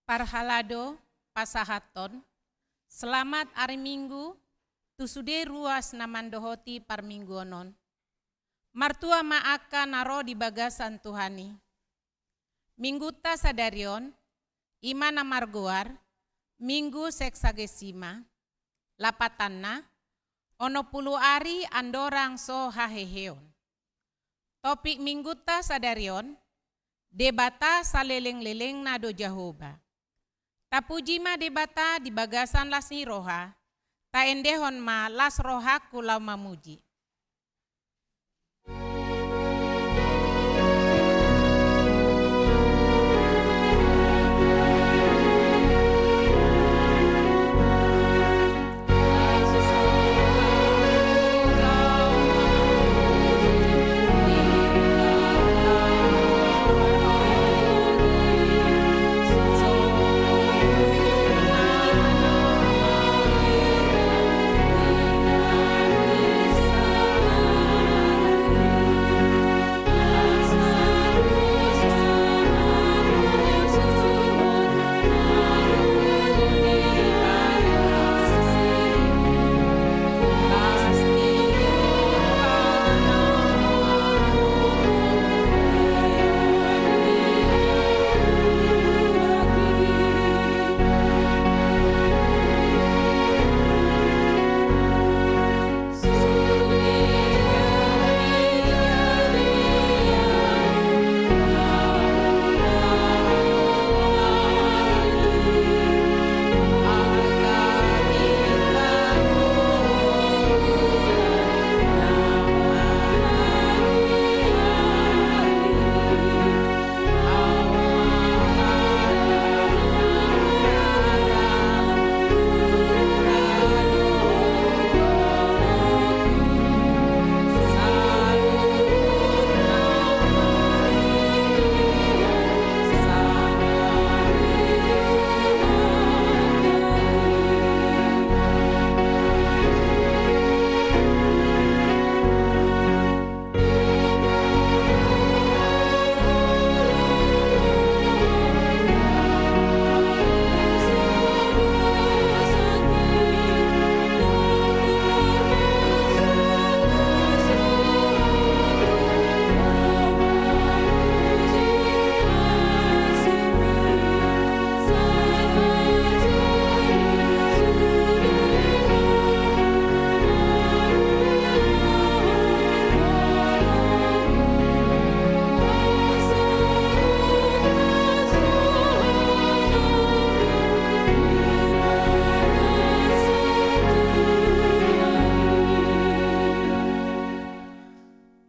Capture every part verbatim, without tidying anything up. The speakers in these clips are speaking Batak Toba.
Parhalado, pasahathon selamat ari Minggu tu sude ruas na mandohoti parmingguon on. Martua ma angka na ro di bagasan Tuhan i. Minggunta sadari on, i ma na margoar Minggu Sexagesima, lapatanna, onom pulu ari andorang so haheheon. Topik Minggunta sadari on, Debata salelenglelengna do Jahowa. Tapuji ma Debata di bagasan las ni roha, taendehon ma las rohangku laho mamuji.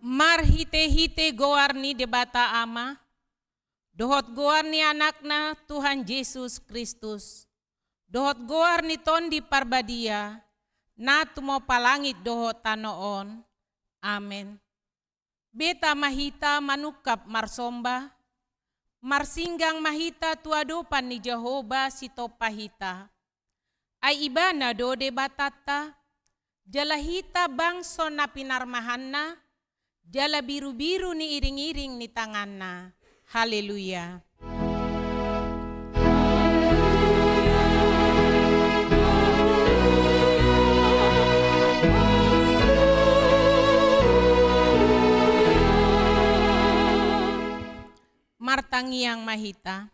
Marhitehite goar ni Debata Ama, dohot goar ni Anakna Tuhan Jesus Kristus, dohot goar ni Tondi Parbadia, na tumompa langit dohot tano on. Amen. Beta ma hita manungkap marsomba, marsinggang ma hita tu adopan ni Jahowa Sitompa hita. Ai Ibana do Debatanta, jala hita bangso na pinarmahanna, jala birubiru ni iringiring ni tanganna. Haleluya. Martangiang ma hita.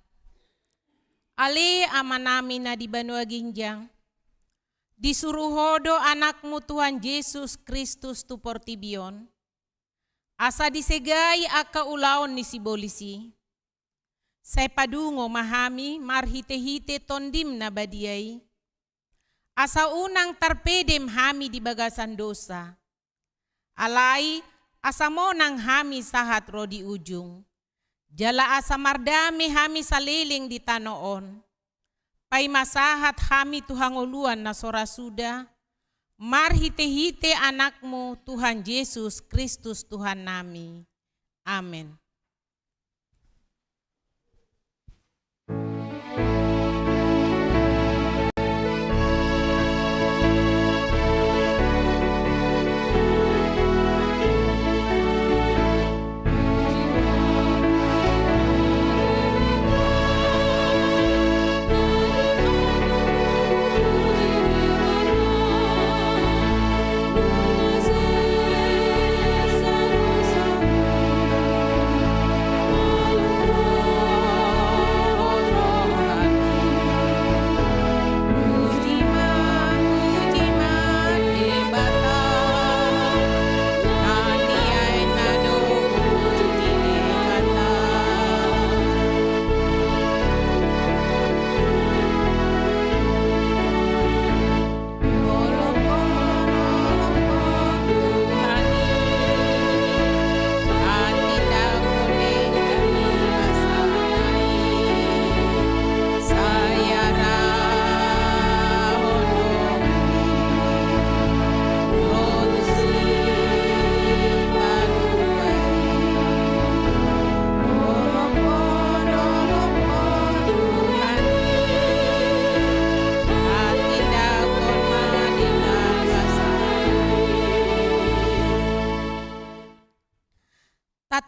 Ale Amanami na di banua ginjang, disuru Ho do Anakmu Tuhan Jesus Kristus tu portibi on, asa disegai angka ulaon ni sibolis i. Sai padungo ma hami marhitehite Tondim na badia i, asa unang tarpedem hami di bagasan dosa. Alai asa monang hami sahat ro di ujung. Jala asa mardame hami saleleng di tano on. Paima sahat hami tu hangoluan na so ra suda, marhitehite Anakmu Tuhan Jesus Kristus Tuhannami. Amen.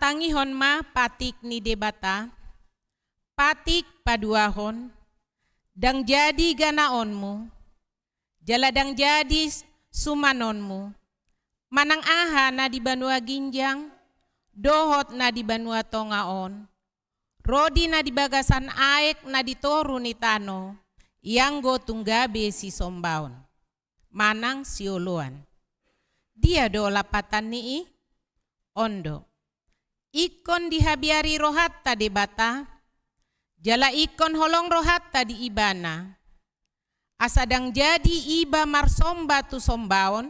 Tangihon ma patik ni Debata, patik paduahon, ndang jadi ganaonmu, jala ndang jadi s-, sumanonmu, manang aha na di banua ginjang, dohot na di banua tonga on, ro di na di bagasan aek na di toru ni tano, ianggo tung gabe sisombaon manang sioloan. Dia do lapatan ni i? On do. Ingkon dihabiari rohanta Debata, jala ingkon holong rohanta di Ibana. Asa ndang jadi iba marsomba tu sombaon,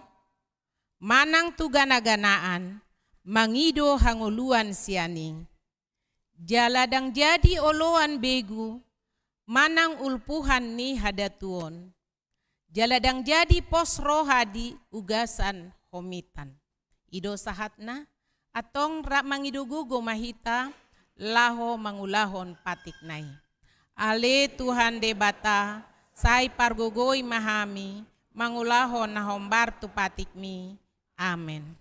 manang tu ganaganaan, mangido hangoluan sian i. Jala ndang jadi oloan begu, manang ulpuhan ni hadatuon. Jala ndang jadi pos roha di ugasan homitan. I do sahatna, antong rap mangido gogo ma hita, laho mangulahon patikna i. Ale Tuhan Debata, sai pargogoi ma hami, mangulahon na hombar tu patikmi. Amen.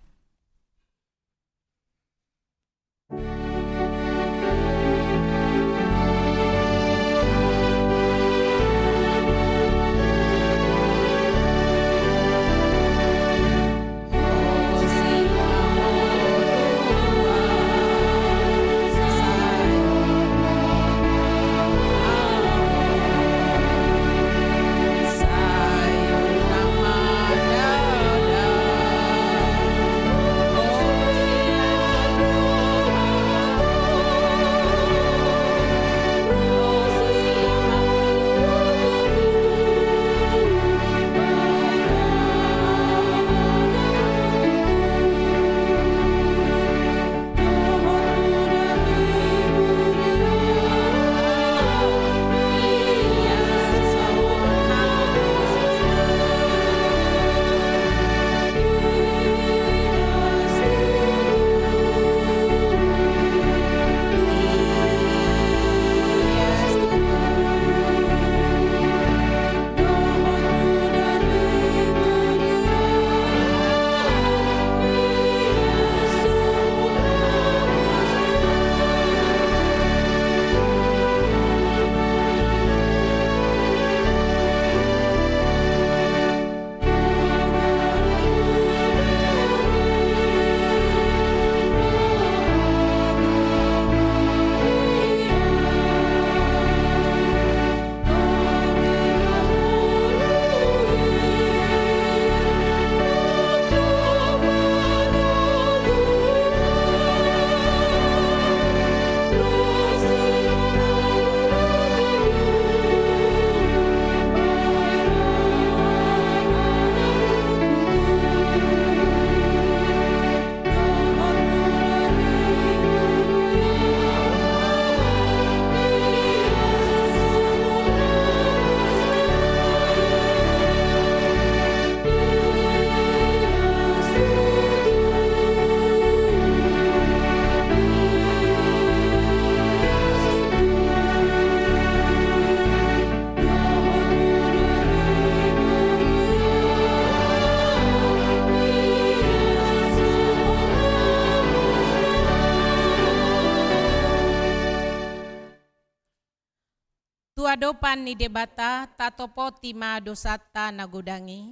Tu adopan ni Debata tatopoti ma dosanta na godang i.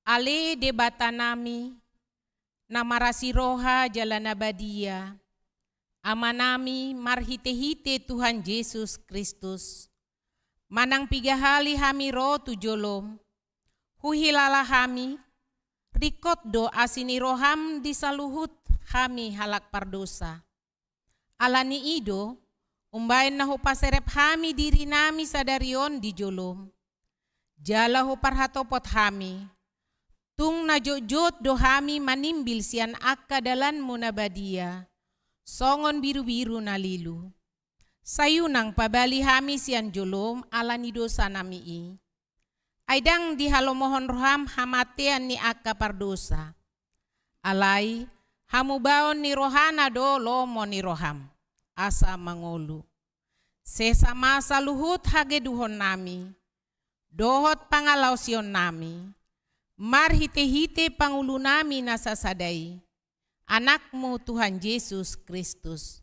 Ale Debatanami, na marasi roha jala na badia, Amanami marhitehite Tuhan Jesus Kristus, manang piga hali hami ro tu jolom, huhilala hami, ringkot do asi ni roham di saluhut hami halak pardosa. Ala ni i do, umbaen na hupaserep hami dirinami sadari on di jolom, jala huparhatopot hami, tung na jotjot do hami manimbil sian angka dalanmu na badia, songon birubiru na lilu. Sai unang pabali hami sian jolom ala ni dosanami i. Ai ndang dihalomohon roham hamatean ni angka pardosa. Alai hamubaon ni rohana do lomo ni roham, asa mangolu. Sesa ma saluhut hageduhonnami dohot pangalaosionnami, marhitehite pangulunami na sasada i, Anakmu Tuhan Jesus Kristus.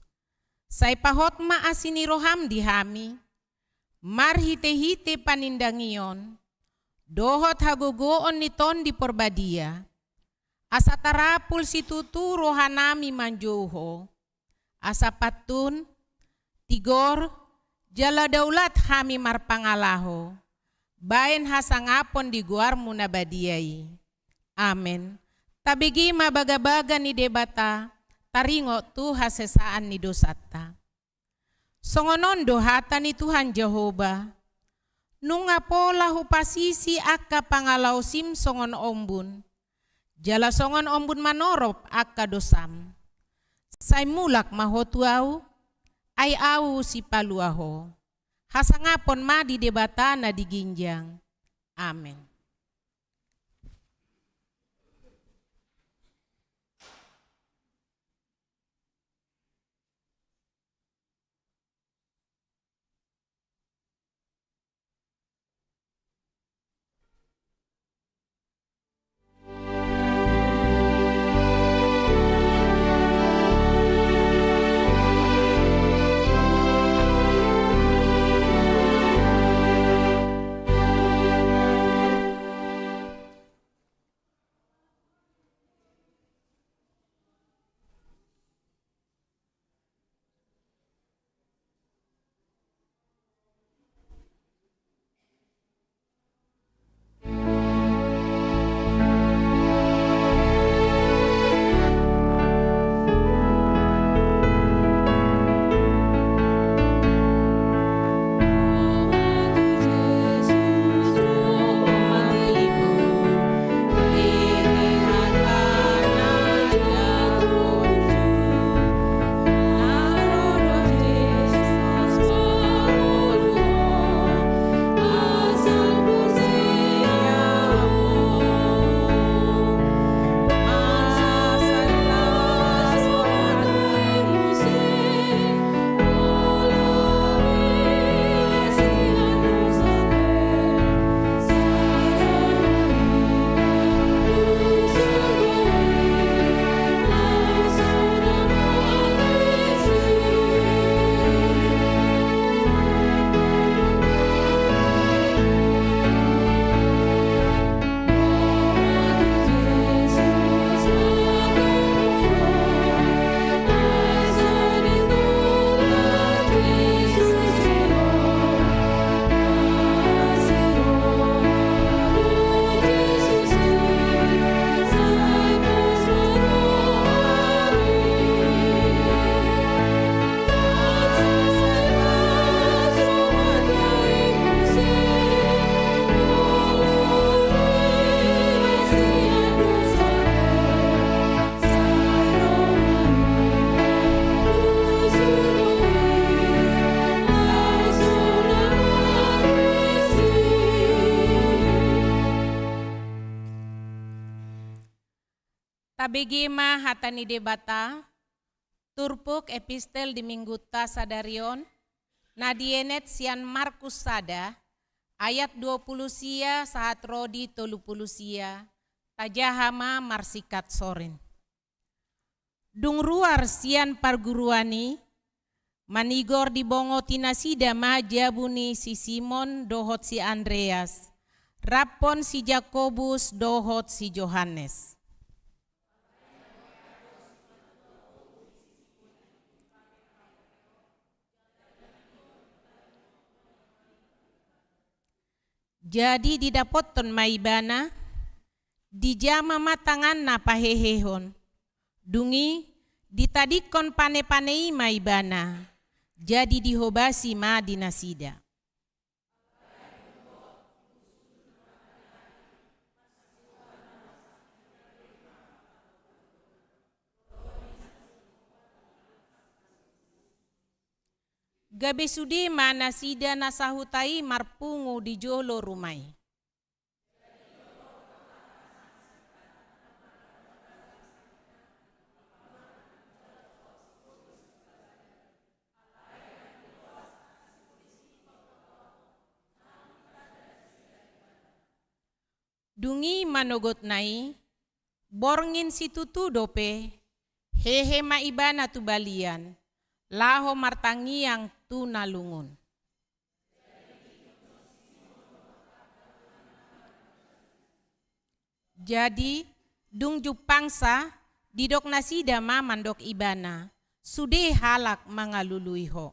Sai pahot ma asi ni roham di hami, marhite-hite panindangion, dohot hagogoon ni Tondi Porbadia, asa tarapul situtu rohanami manjou Ho, asa pantun, tigor, jala daulat hami marpangalaho, baen hasangapon di goarmu na badia i. Amen. Tabege ma bagabaga ni Debata, taringot tu hasesaan ni dosanta. Songon on do hata ni Tuhan Jahowa, nunga pola hupasisi angka pangalaosim songon ombun, jala songon ombun manorop angka dosam. Sai mulak ma ho tu Ahu, ai Ahu sipalua ho. Hasangapon ma di Debata na di ginjang. Amen. Tabege ma hata ni Debata, turpuk epistel di minggunta sadari on, na dienet sian Markus sada, ayat dua pulu sia sahat ro di tolu pulu sia, tajaha ma marsingkat sorin. Dung ruar sian parguruan i, manigor dibongoti nasida ma jabu ni si Simon dohot si Andreas, raphon si Jakobus dohot si Johannes. Jadi didapothon ma ibana, dijama ma tanganna pahehehon. Dung i ditadingkon pane-pane i ma ibana, jadi dihobasi ma di nasida. Gabe sude ma nasida na sahuta i marpungu di jolo ruma i. Dung i manogotna i, borngin situtu dope, Hehe ma ibana tu balian, laho martangiang tu na lungun. Jadi, dung jumpangsa, didok nasida ma mandok ibana, sude halak mangalului ho.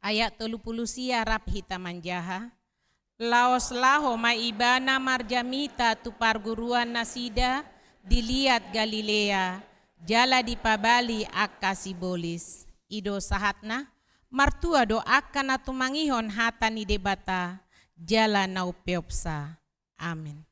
Ayat tolu pulu sia rap hita manjaha. Laos laho ma ibana marjamita tu parguruan nasida di liat Galilea, jala dipabali angka sibolis. I do sahatna, martua do angka na tumangihon hata ni Debata, jala na umpeopsa. Amen.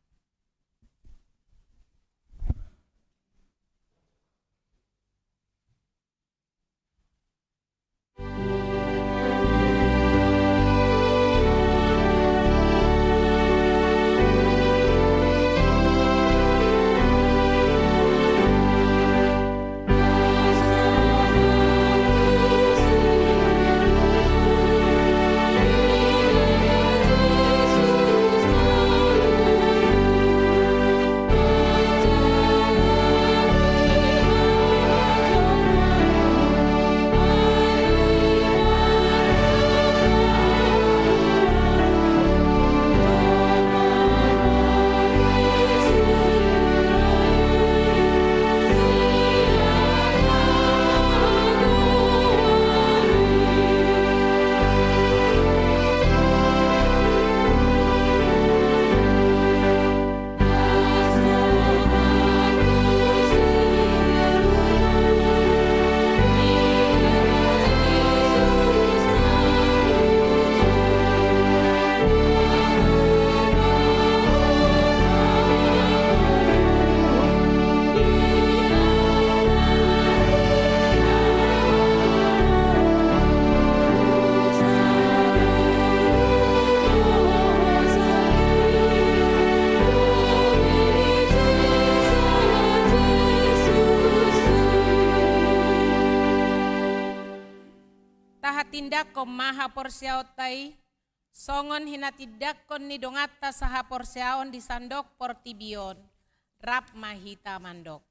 Tahatindangkon ma haporseaonta i, songon hinatindangkon ni donganta sahaporseaon di sandok portibi on, rap ma hita mandok.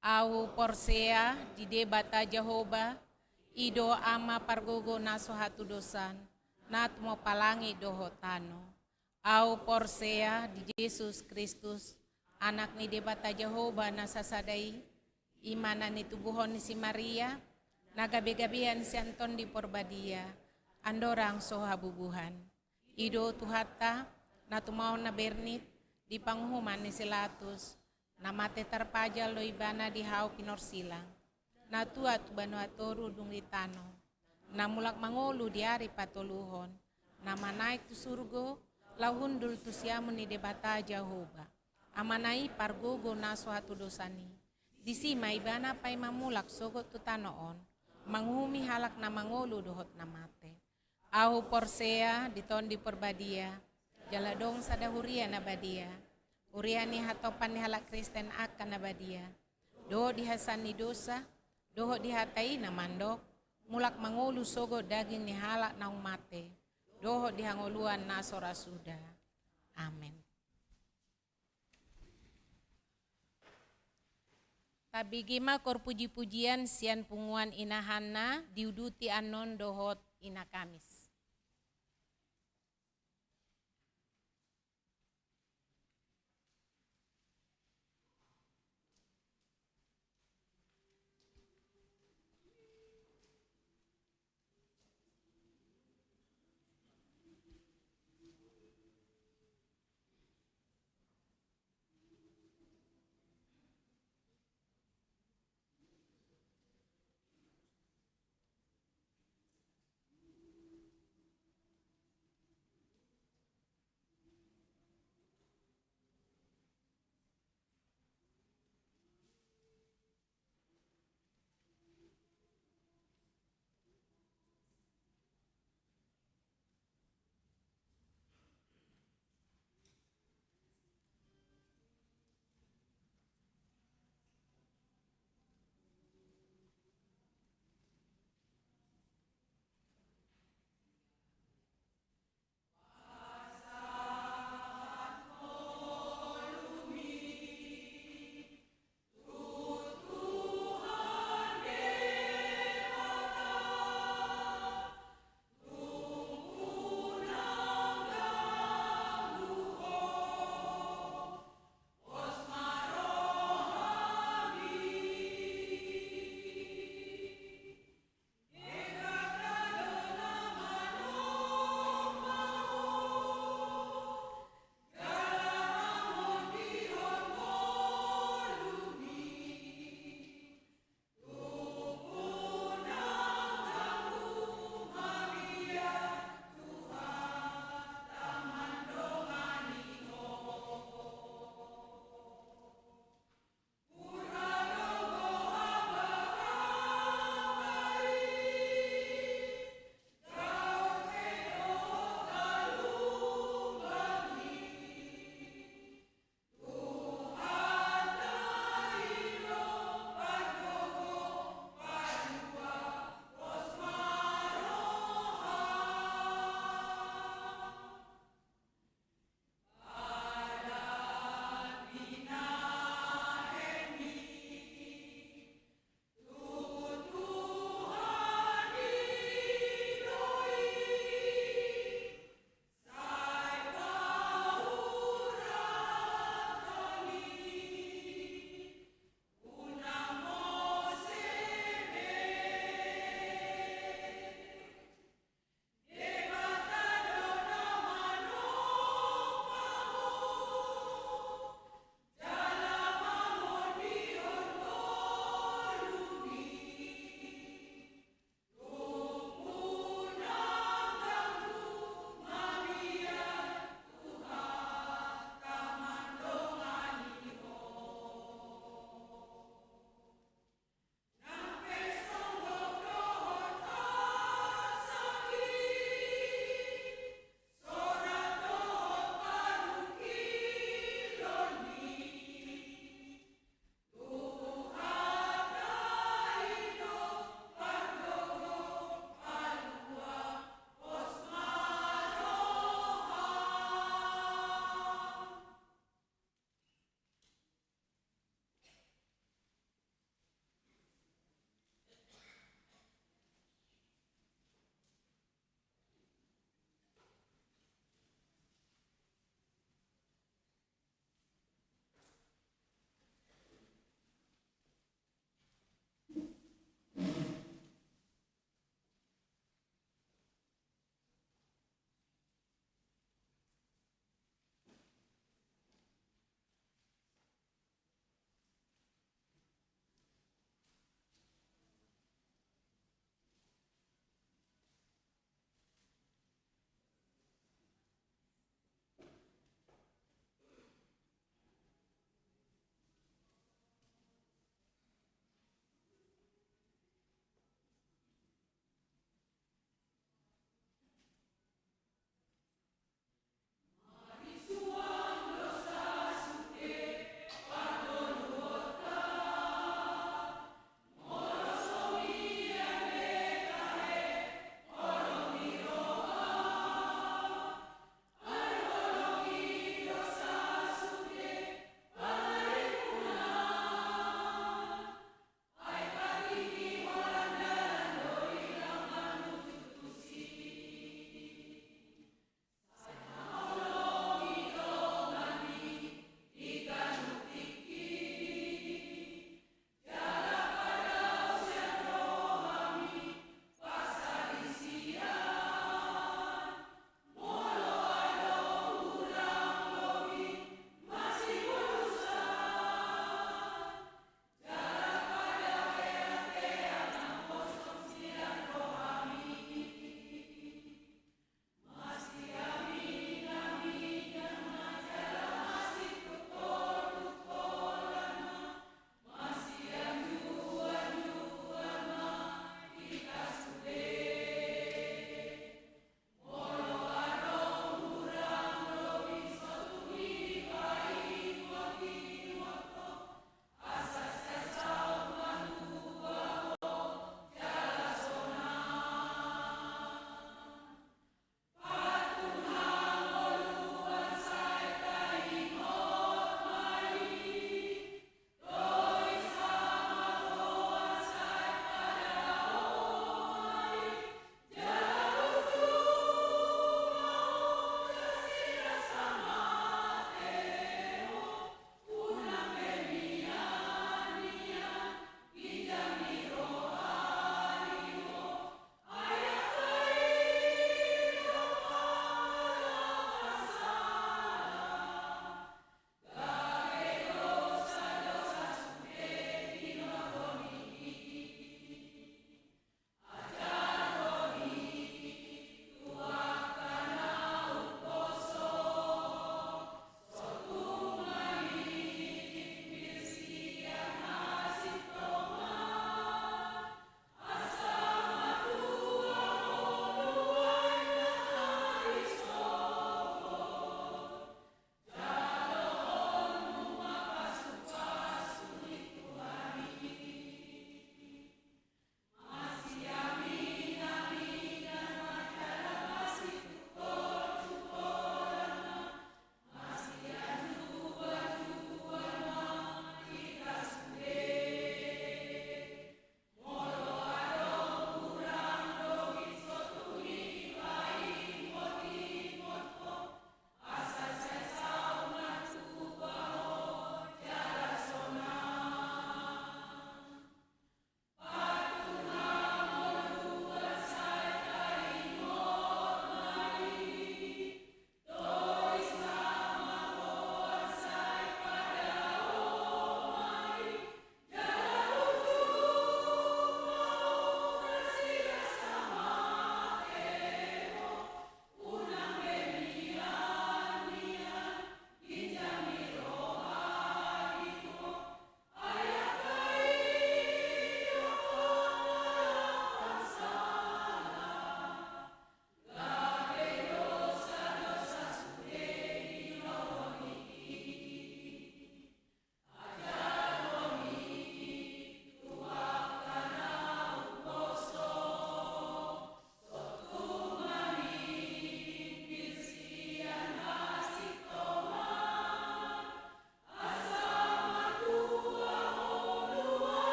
Ahu porsea di Debata Jahowa, i do Ama pargogo na so hatudosan, na tumompa langit dohot tano. Ahu porsea di Jesus Kristus, Anak ni Debata Jahowa na sasada i, i ma na nitubuhon ni si Maria, na gabegabean sian Tondi Porbadia, andorang so habubuhan. I do Tuhanta, na tumaon na bernit, di panguhuman ni si Latus, na mate tarpajal do ibana di hau pinorsilang. Na tuat tu banua toru dung di tano. Na mulak mangolu di ari patoluhon. Na manaek tu surgo, laho hundul tu siamun ni Debata Jahowa. Amana i pargogo na so hatudosan i. Disi ma ibana paima mulak sogot tu tano on. Manguhumi halak na mangolu dohot na mate. Ahu porsea di Tondi Porbadia, jala adong sada huria na badia, huria ni hatopan ni halak Kristen angka na badia, dohot di hasesaan ni dosa, dohot di hata i na mandok, mulak mangolu sogot daging ni halak naung mate, dohot di hangoluan na so ra suda. Amen. Tabege ma hor pujipujian sian punguan Ina Hanna, diuduti annon dohot Ina Kamis.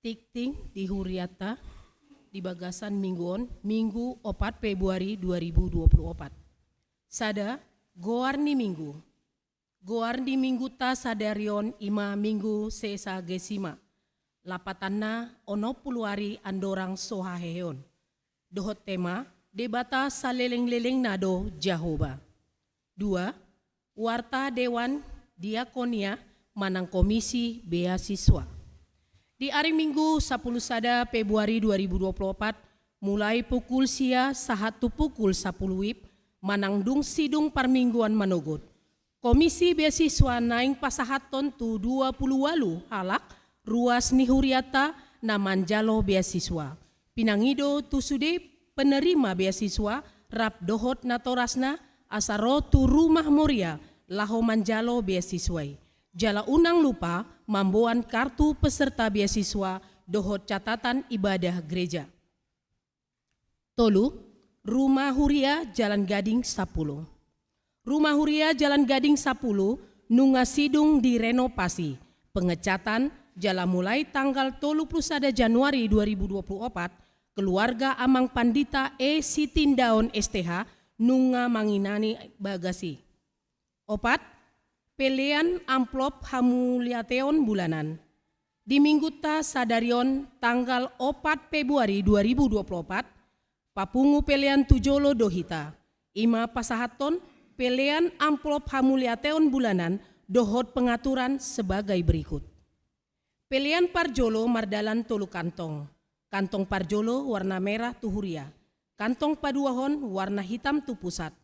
Tingting di hurianta di bagasan minggu on, Minggu opat Februari dua ribu dua puluh opat. Sada, goar ni minggu. Goar ni minggunta sadari on i ma Minggu Sexagesima, lapatanna onom pulu ari andorang so haheheon. Dohot tema, Debata salelenglelengna do Jahowa. Dua, warta Dewan Diakonia manang Komisi Beasiswa. Di ari Minggu sapuluh sada Februari dua ribu dua puluh opat, mulai pukul sia sahat tu pukul sapuluh wib, manang dung sidung parmingguan manogot, Komisi Beasiswa naeng pasahathon tu dua pulu ualu halak ruas ni hurianta na manjalo beasiswa. Pinangido tu sude penerima beasiswa rap dohot natorasna asa ro tu Rumah Moria laho manjalo beasiswa i. Jala unang lupa mamboan kartu peserta beasiswa dohot catatan ibadah gereja. Tolu, Rumah Huria Jalan Gading sapuluh. Rumah Huria Jalan Gading sapuluh nunga sidung direnovasi, pengecatan, jala mulai tanggal tolu pulu sada Januari dua ribu dua pulu opat, keluarga Amang Pandita E Sitindaon S T H nunga manginani bagas i. Opat, pelean amplop hamuliateon bulanan. Di minggunta sadari on tanggal opat Februari dua ribu dua pulu opat, papungu pelean tu jolo do hita. I ma pasahathon pelean amplop hamuliateon bulanan dohot pengaturan sebagai berikut. Pelean parjolo mardalan tolu kantong. Kantong parjolo warna merah tu huria. Kantong paduahon warna hitam tu pusat.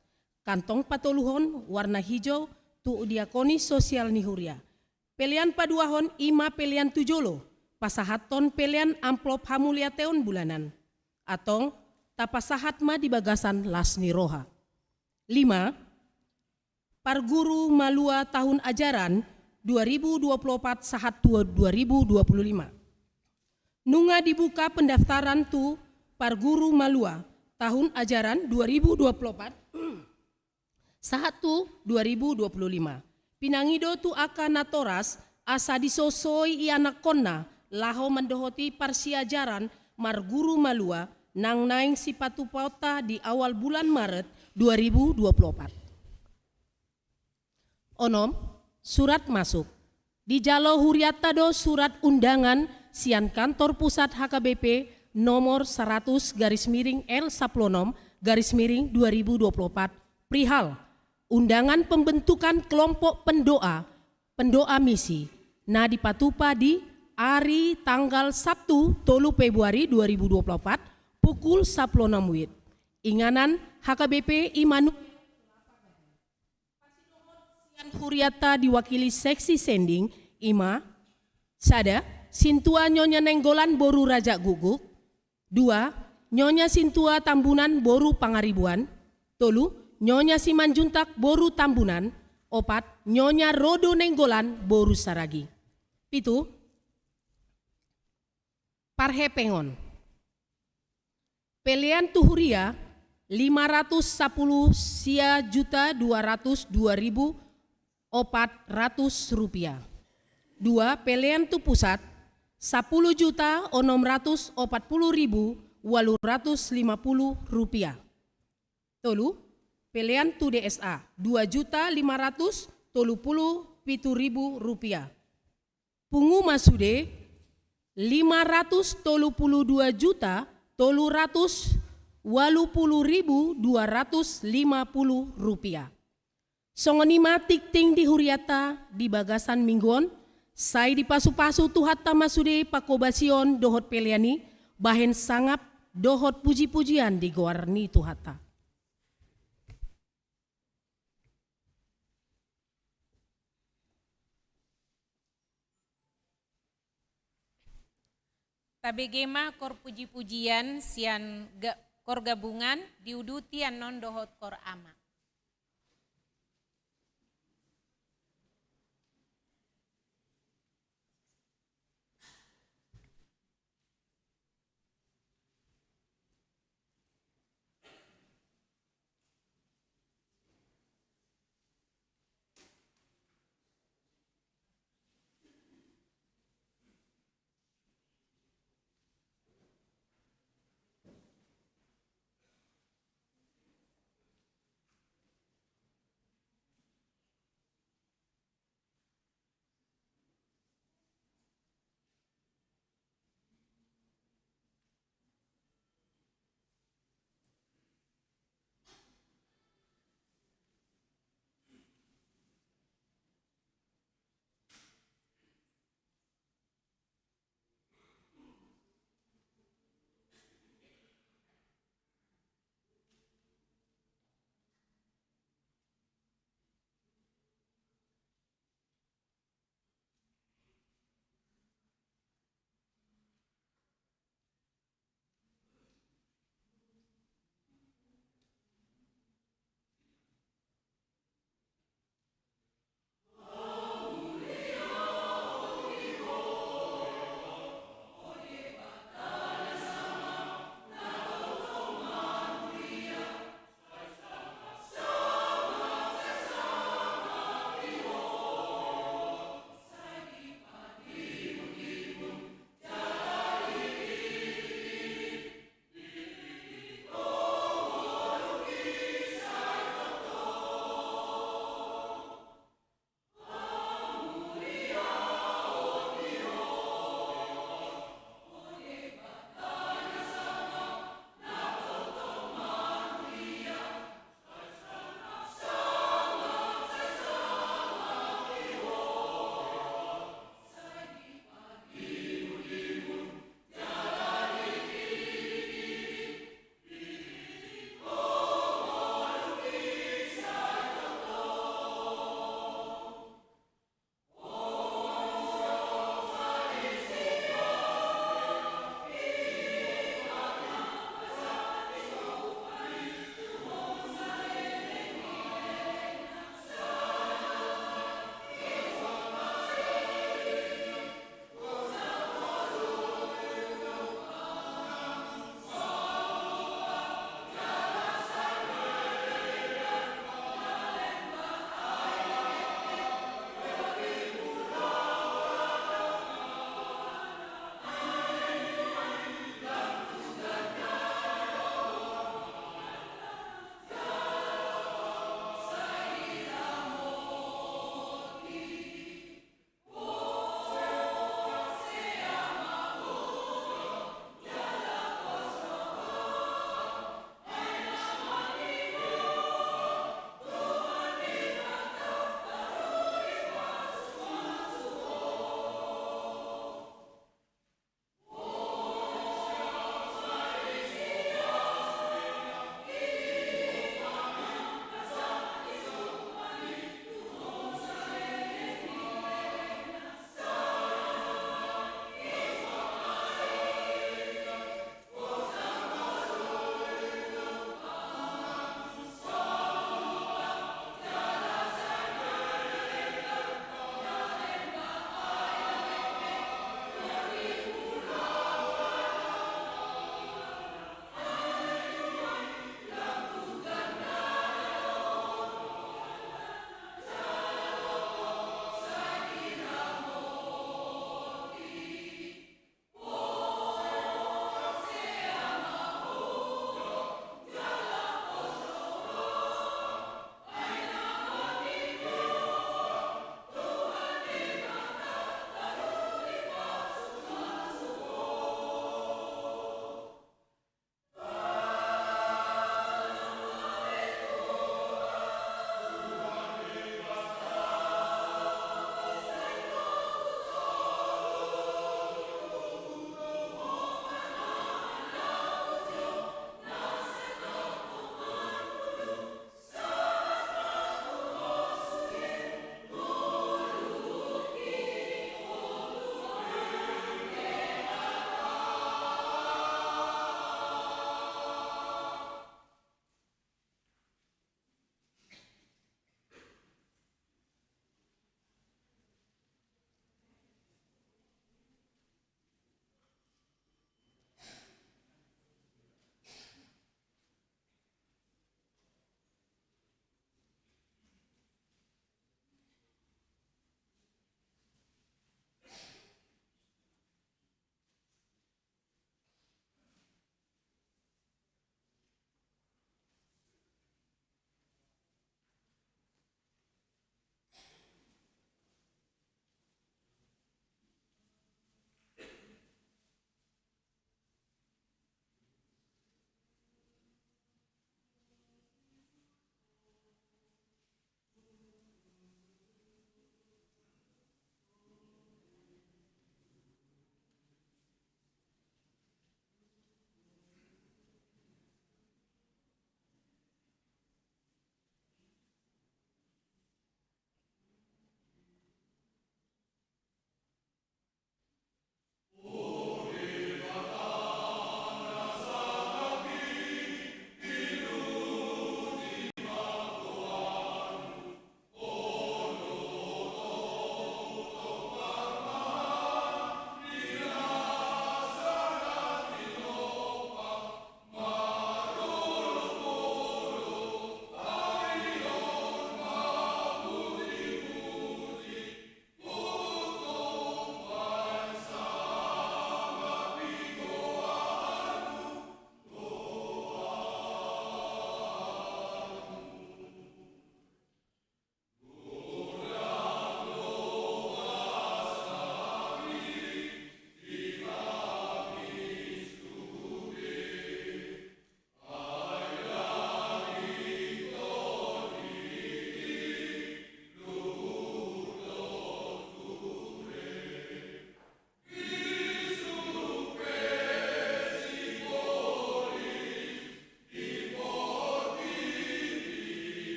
Kantong patoluhon warna hijau tu diakoni sosial ni huria. Pelean paduahon i ma pelean tu jolo, pasahathon pelean amplop hamuliateon bulanan. Antong, tapasahat ma di bagasan las ni roha. Lima, Parguru Malua tahun ajaran dua ribu dua puluh opat sahat tu dua ribu dua puluh lima. Nunga dibuka pendaftaran tu Parguru Malua tahun ajaran dua ribu dua puluh opat sahat tu dua ribu dua puluh lima. Pinangido tu angka natoras asa disosoi ianakhonna laho mandohoti parsiajaran marguru malua nang naeng sipatupaonta di awal bulan Maret dua ribu dua puluh opat. Onom, surat masuk. Dijalo hurianta do surat undangan sian kantor pusat H K B P nomor saratus garis miring L sapuluh onom garis miring dua ribu dua puluh opat perihal undangan pembentukan kelompok pendoa, pendoa misi, na dipatupa di ari tanggal Sabtu tolu Februari dua ribu dua puluh opat pukul sapuluh onom wit. Inganan H K B P i ma nu- Sian hurianta diwakili seksi sending, i ma, sada, Sintua Nyonya Nainggolan boru Raja Guguk, dua, Nyonya Sintua Tambunan boru Pangaribuan, tolu, Nyonya Simanjuntak boru Tambunan, opat, Nyonya Rodo Nainggolan boru Saragi. Pitu, parhepengon. Pelean tu huria, lima ratus sapuluh sia juta dua ratus dua ribu opat ratus rupiah. Dua, pelean tu pusat, sapuluh juta onom ratus opat puluh ribu ualu ratus lima puluh rupiah. Tolu, pelean tu D S A, dua juta lima ratus tolu puluh pitu ribu rupiah. Pungu ma sude, lima ratus tolu pulu dua juta tolu ratus ualu pulu ribu dua ratus lima pulu rupiah. Songon i ma tingting di hurianta di bagasan minggu on, sai dipasupasu Tuhanta ma sude panghobasion dohot pelean i, bahen sangap dohot pujipujian di goar ni Tuhanta. Tabege ma kor pujipujian sian ga-, kor gabungan diuduti annon dohot kor ama.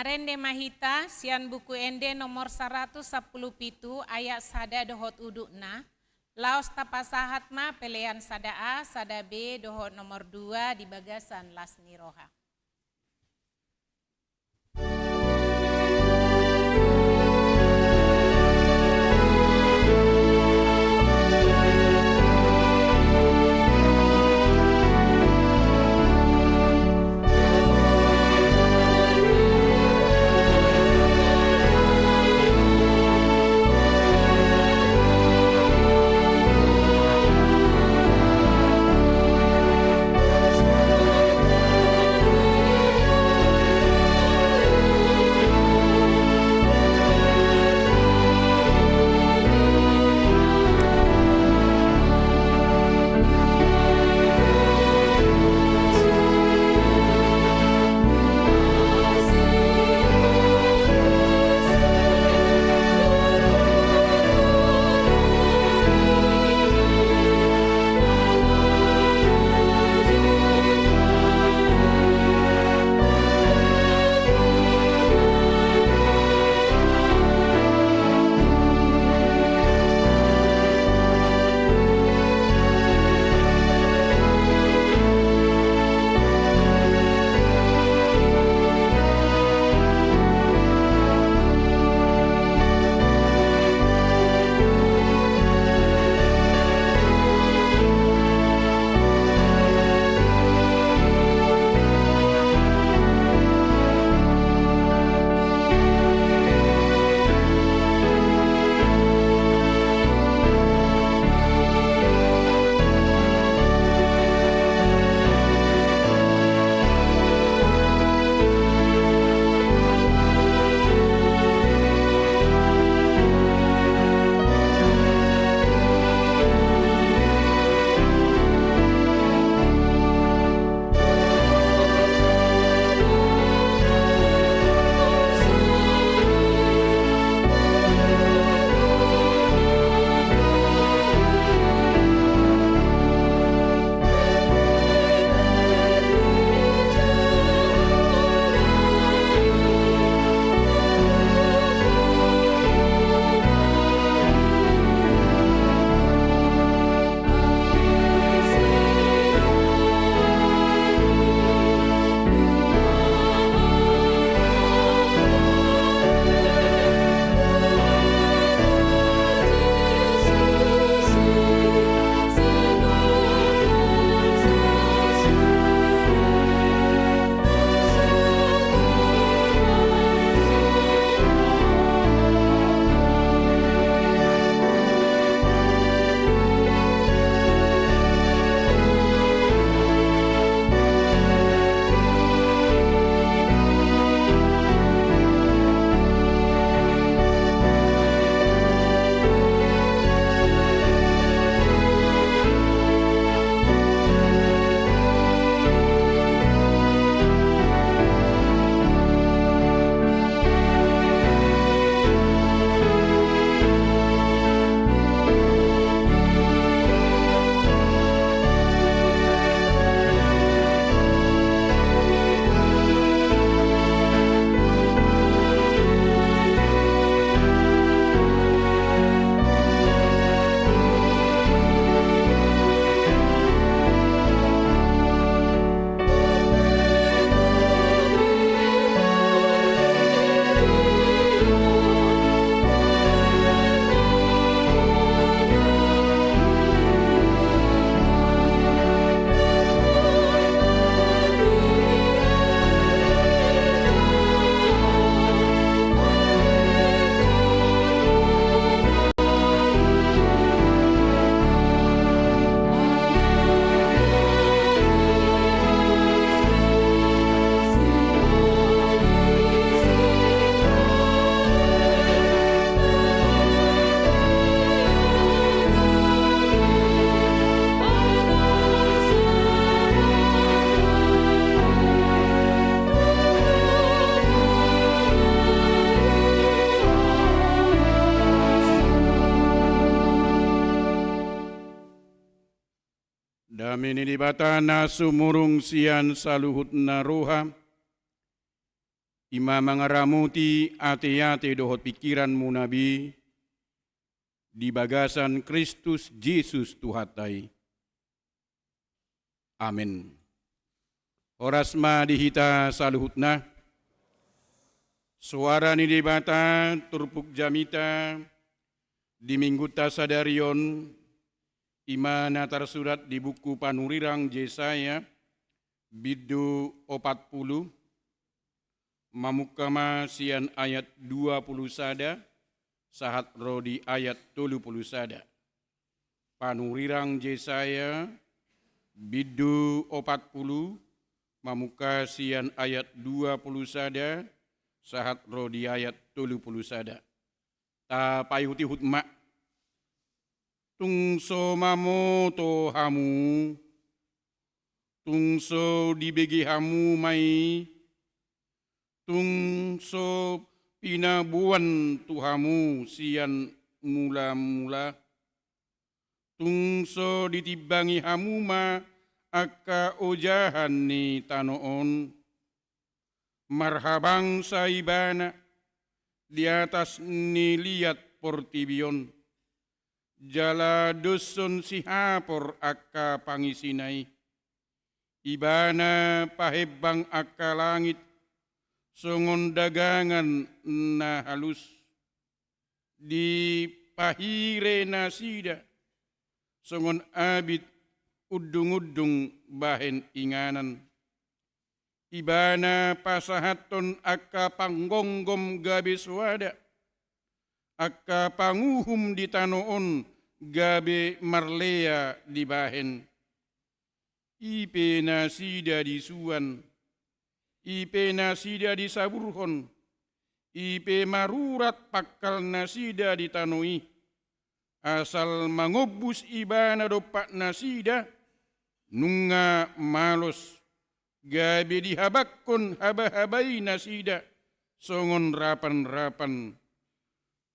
Marende ma hita sian Buku Ende nomor saratus sampulu pitu ayat sada dohot udutna, laos tapasahat ma pelean sada A, sada B dohot nomor dua di bagasan las ni roha. Dame ni Debata na sumurung sian saluhutna roha, i ma mangaramoti ateate dohot pingkiranmuna be di bagasan Kristus Jesus Tuhanta i. Amen. Horas ma di hita saluhutna. Soara ni Debata turpuk jamita di Minggunta sadari on, i ma na tarsurat di buku panurirang Jesaya, bindu opat pulu, mamungka ma sian ayat dua pulu sada sahat ro di ayat tolu pulu sada. Panurirang Jesaya, bindu opat pulu, mamungka sian ayat dua pulu sada sahat ro di ayat tolu pulu sada. Tapaihutihut ma. Tung so mamoto hamu, tung so dibege hamu ma i, tung so pinaboan tu hamu sian mulamula, tung so ditimbangi hamu ma angka ojahan ni tano on. Marhabangsa ibana di atas ni liat portibi on, jala doshon sihapor angka pangisina i. Ibana pahembang angka langit songon dagangan na halus. Dipahire nasida songon abit undungundung bahen inganan. Ibana pasahathon angka panggonggom gabe soada, angka panguhum di tano on gabe marlea dibahen. I pe nasida disuan, i pe nasida disaburhon, i pe marurat pangkal nasida di tano i. Asal mangombus ibana dompak nasida, nunga malos, gabe dihabanghon habahabai nasida songon rapanrapan.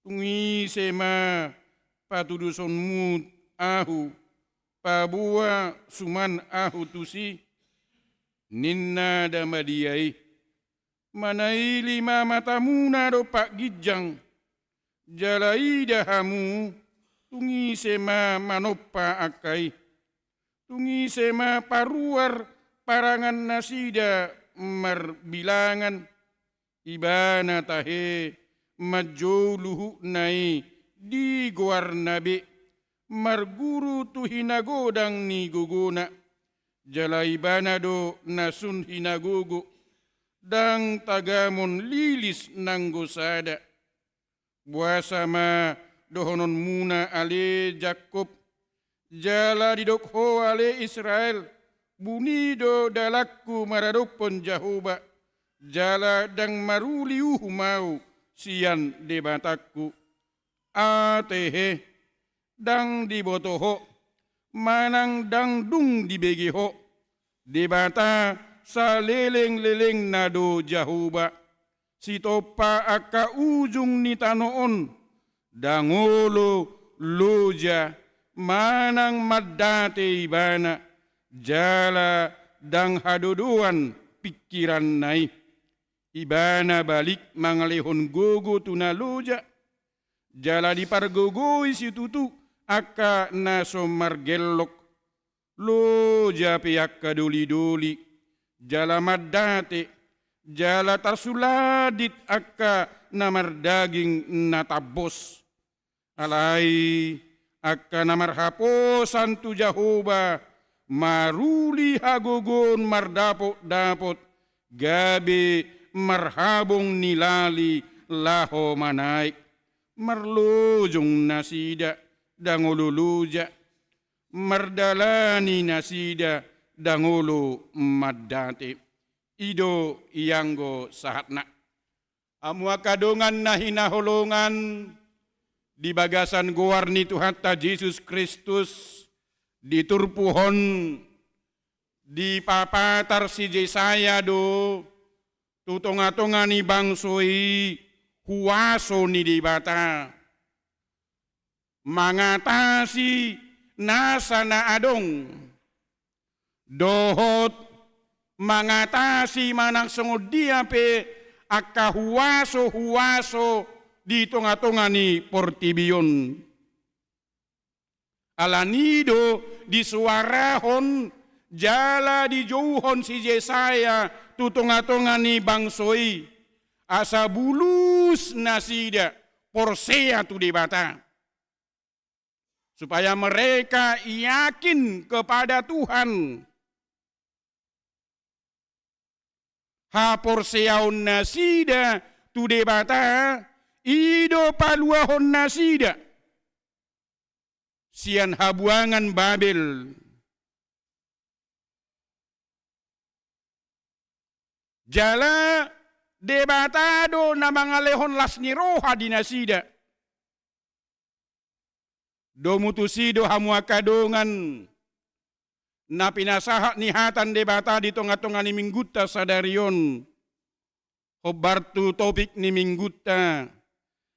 Tung ise ma patuduhonmu ahu, paboa suman ahu tusi? Ninna da ma dia i. Manaili ma matamuna dompak ginjang, jala ida hamu, tung ise ma manompa angka i. Tung ise ma paruar parangan nasida marbilangan. Ibana tahe manjou luhutna i di goarna be, marguru tu hinagodang ni gogona. Jala ibana do na sun hinagogo, ndang tagamon lilis nanggo sada. Boasa ma dohononmuna ale Jakkob, jala didok ho ale Israel, buni do dalanku maradophon Jahowa, jala ndang maruli uhum ahu sian Debatangku. Atehe, ndang diboto ho, manang ndang dung dibege ho, Debata salelenglelengna do Jahowa, sitompa angka ujung ni tano on. Ndang olo loja manang mandate ibana, jala ndang hadodoan pingkiranna i. Ibana balik mangalehon gogo tu na loja, jala dipargogoi situtu angka na so margellok. Loja pe angka dolidoli, jala mandate, jala tarsuladit angka na mardaging na tambos. Alai angka na marhaposan tu Jahowa maruli hagogoon mardapotdapot, gabe marhabong ni lali laho manaek. Marlojong nasida, ndang olo loja, mardalani nasida, ndang olo mandate. I do ianggo sahatna. Hamu angka dongan na hinaholongan di bagasan goar ni Tuhanta Jesus Kristus, di turpuk on dipapatar si Jesaya do tu tongatonga ni bangso i huaso ni Debata mangatasi nasa na adong, dohot mangatasi manang songon dia pe angka huaso-huaso di tonga-tonga ni portibi on. Alani do disuarahon jala dijouhon si Jesaya tu tonga-tonga ni bangso i, asa bulus nasida porsea tu Debata, supaya mereka yakin kepada Tuhan. Haporseaon nasida tu Debata i do paluahon nasida sian habuangan Babel. Jala Debata do na mangalehon las ni roha di nasida. Domu tusi do hamu angka dongan na pinasahat ni hata ni Debata di tonga-tonga ni minggunta sadari on. Hombar tu topik ni minggunta,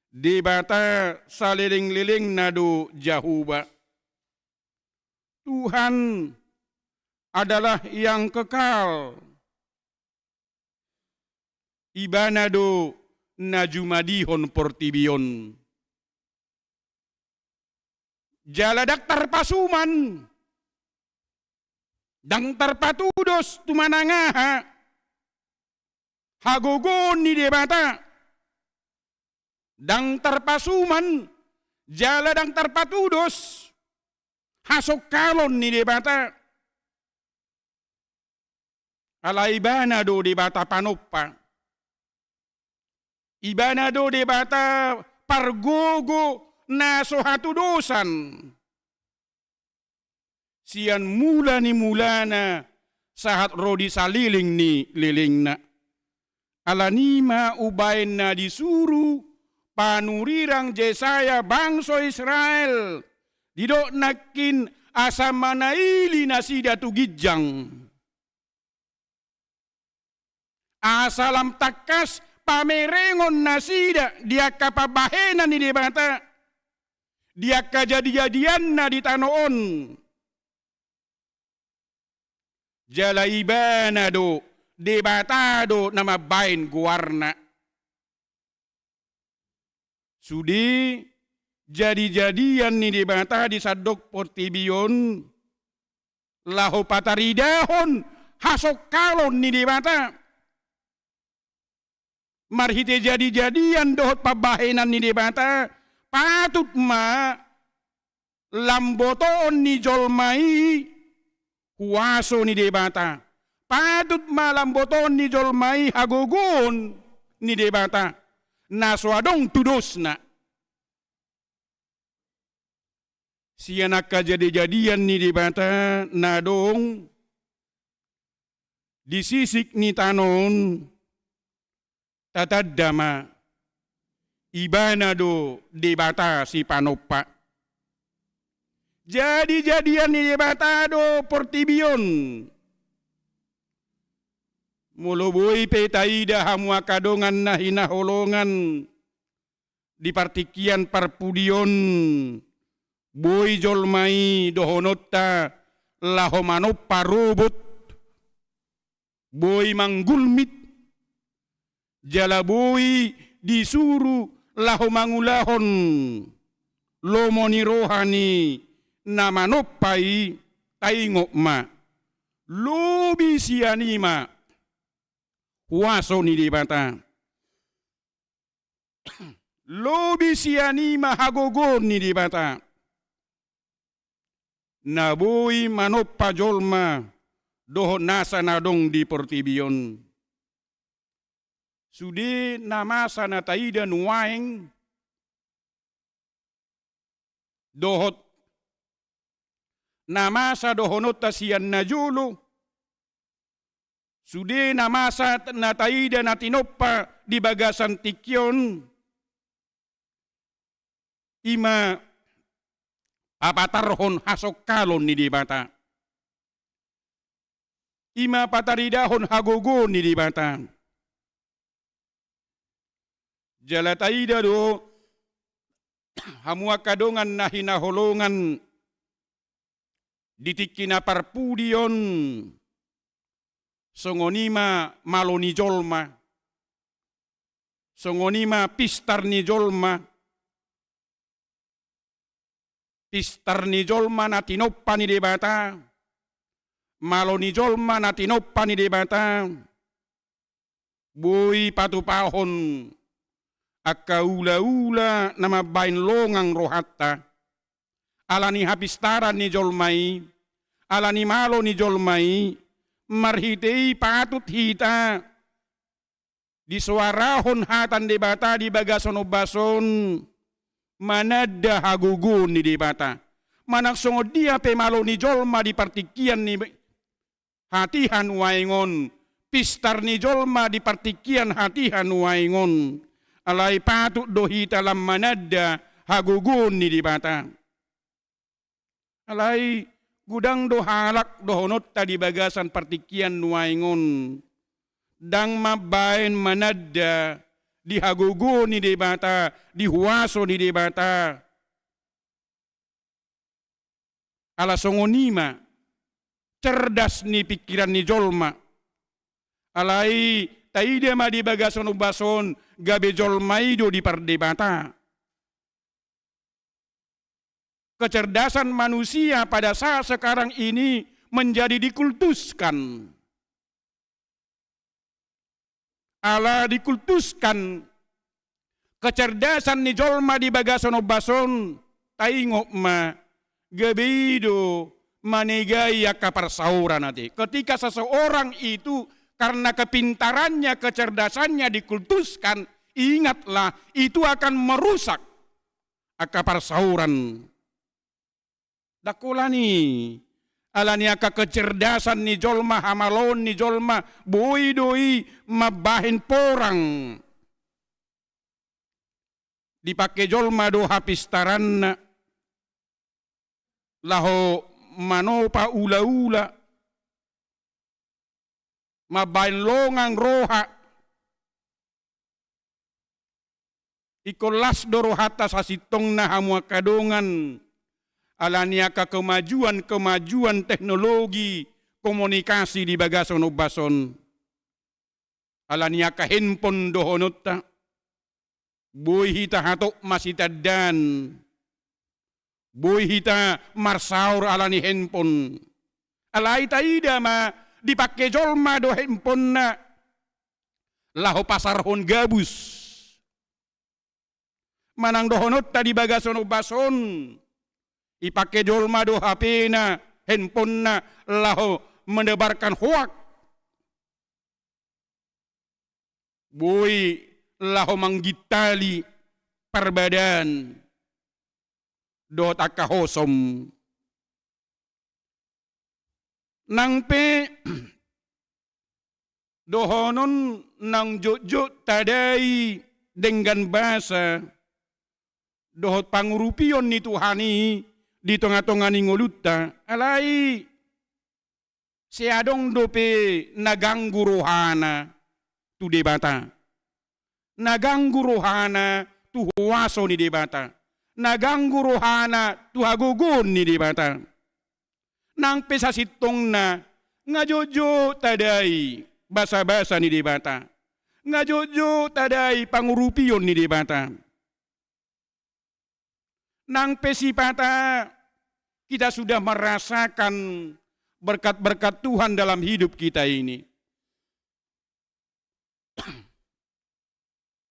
Debata saleleng-lelengna do Jahowa. Tuhan adalah yang kekal. Ibana do na jumadihon portibi on. Jala ndang tarpasuman, ndang tarpatudos tu manang aha hagogoon ni Debata. Ndang tarpasuman, jala ndang tarpatudos hasongkalon ni Debata. Ala Ibana do Debata panompa. Ibana do Debata pargogo na so hatudosan. Sian mula ni mulana sahat ro di saleleng ni lelengna. Alani i ma umbahen na disuru panurirang Jesaya bangso Israel, didok nangkin asa manaili nasida tu ginjang. Asa lam tangkas pamerengon nasida di angka pambahenan ni Debata, di angka jadijadianna di tano on. Jala Ibana do, Debata do na mambahen goarna. Sude jadijadian ni Debata di sandok portibi on laho pataridahon hasongkalon ni Debata. Marhite jadijadian dohot pambahenan ni Debata, patut ma lam botoon ni jolma i huaso ni Debata. Patut ma lam botoon ni jolma i hagogoon ni Debata na so adong tudosna. Sian angka jadijadian ni Debata na adong di sisik ni tano on, tatanda ma, Ibana do Debata sipanompa. Jadijadian ni Debata do portibi on. Molo boi pe taida hamu angka dongan na hinaholongan, di partingkian parpudi on, boi jolma i dohononta laho manompa robot, boi manggulmit, jala boi disuru laho mangulahon lomo ni roha ni na manompa i. Taingot ma, lobi sian i ma huaso ni Debata. Lobi sian i ma hagogoon ni Debata na boi manompa jolma dohot nasa na adong di portibi on. Sude na masa na taida nuaeng dohot na masa dohononta sian na jolo, sude na masa na taida na tinompa di bagasan tingki on, i ma papatarhon hasongkalon ni Debata. I ma pataridahon hagogoon ni Debata. Jala taida do, hamu angka dongan na hinaholongan, di tingki na parpudi on, songon i ma malo ni jolma. Songon i ma pistar ni jolma, pistar ni jolma na tinompa ni Debata, malo ni jolma na tinompa ni Debata, boi patupahon angka ulaula na mambahen longang rohanta. Ala ni hapistaran ni jolma i, ala ni malo ni jolma i, marhite i patut hita disoarahon hata ni Debata di bagasan ombas on, mananda hagogoon ni Debata. Manang songon dia pe malo ni jolma di partingkian ni hatiha nuaeng on, pistar ni jolma di partingkian hatiha nuaeng on, alai patut do hita lam mananda hagogoon ni Debata. Alai godang do halak dohononta di bagasan partingkian nuaeng on, ndang mambahen mananda di hagogoon ni Debata, di huaso ni Debata. Ala songon i ma cerdas ni pingkiran ni jolma. Alai taida ma di bagasan ombas on, gabe jolma i do dipardebata. Kecerdasan manusia pada saat sekarang ini menjadi dikultuskan. Ala dikultuskan kecerdasan ni jolma di bagasan ombas on, taingot ma, gabe i do manegai angka parsaoran ate. Ketika seseorang itu karena kepintarannya, kecerdasannya dikultuskan, ingatlah, itu akan merusak angka parsaoran. Ndang holan i, ala ni angka kecerdasan ni jolma, hamaloon ni jolma, boi do i mambahen porang. Dipangke jolma do hapistaranna laho manopa ulaula, mambahen longang roha. Ingkon las do rohanta sasintongna hamu angka dongan, ala ni angka kemajuan-kemajuan teknologi komunikasi di bagasan ombas on. Ala ni angka handphone dohononta, boi hita hatop masitandaan, boi hita marsaor ala ni handphone. Alai taida ma, dipangke jolma do handphonena laho pasarhon gabus. Manang dohononta di bagasan ombas on, dipangke jolma do hapena, handphonena laho menebarkan hoak. Boi laho manggintali parbadaan dohot angka hosom. Nang pe dohonon naung jotjot tadai denggan basa dohot pangurupion ni Tuhan i di tongatonga ni ngolunta, alai sai adong dope na ganggu rohana tu Debata. Na ganggu rohana tu huaso ni Debata. Na ganggu rohana tu hagogoon ni Debata. Nang pe sasintongna nga jotjot tadai basabasa ni Debata. Nga jotjot tadai pangurupion ni Debata. Nang pe sipata kita sudah merasakan berkat-berkat Tuhan dalam hidup kita ini.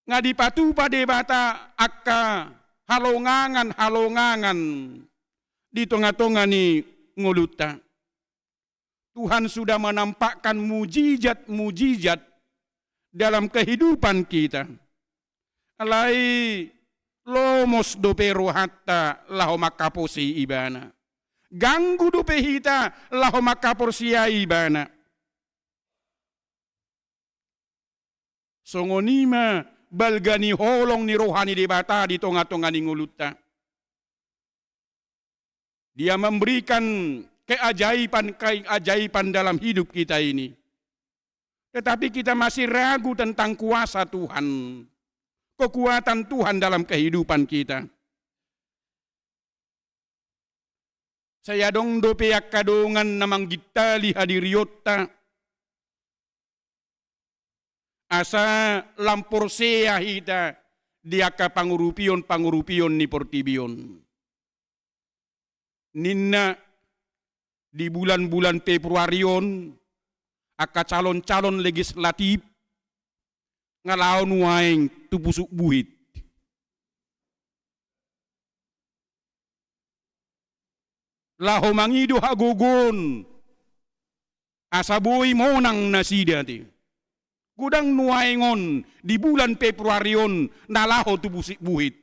Nga dipatupa Debata angka halongangan-halongangan di tongatonga ni ngolunta. Tuhan sudah menampakkan mujizat-mujizat dalam kehidupan kita. Alai lomos dope rohanta laho manghaposi Ibana. Ganggu dope hita laho manghaporseai Ibana. Songon i ma balga ni holong ni roha ni Debata di tongatonga ni ngolunta. Dia memberikan keajaiban-keajaiban dalam hidup kita ini. Tetapi kita masih ragu tentang kuasa Tuhan, kekuatan Tuhan dalam kehidupan kita. Sai adong dope angka dongan na manggintali hadirionta. asa lam porsea hita di angka pangurupion-pangurupion ni portibi on. Ninna di bulan-bulan Februari on, angka calon-calon legislatif nga laho nuaeng tu Pusuk Buhit. Laho mangido hagogoon asa boi monang nasida, ate. Godang nuaeng on di bulan Februari on na laho tu Pusuk Buhit.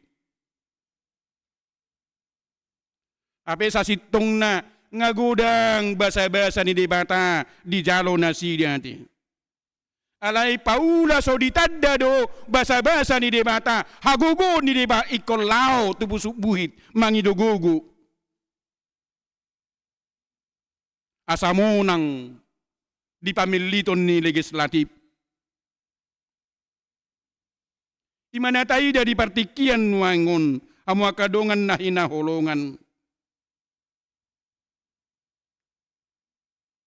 Hape sasintongna nga godang basa-basa ni Debata dijalo nasida, ate. Alai paula so ditanda do basa-basa ni Debata, hagogoon ni Debata ingkon laho tu Pusuk Buhit mangido gogo asa monang di pamilliton ni legislatif. I ma na taida di partingkian nuaeng on, hamu angka dongan na hinaholongan.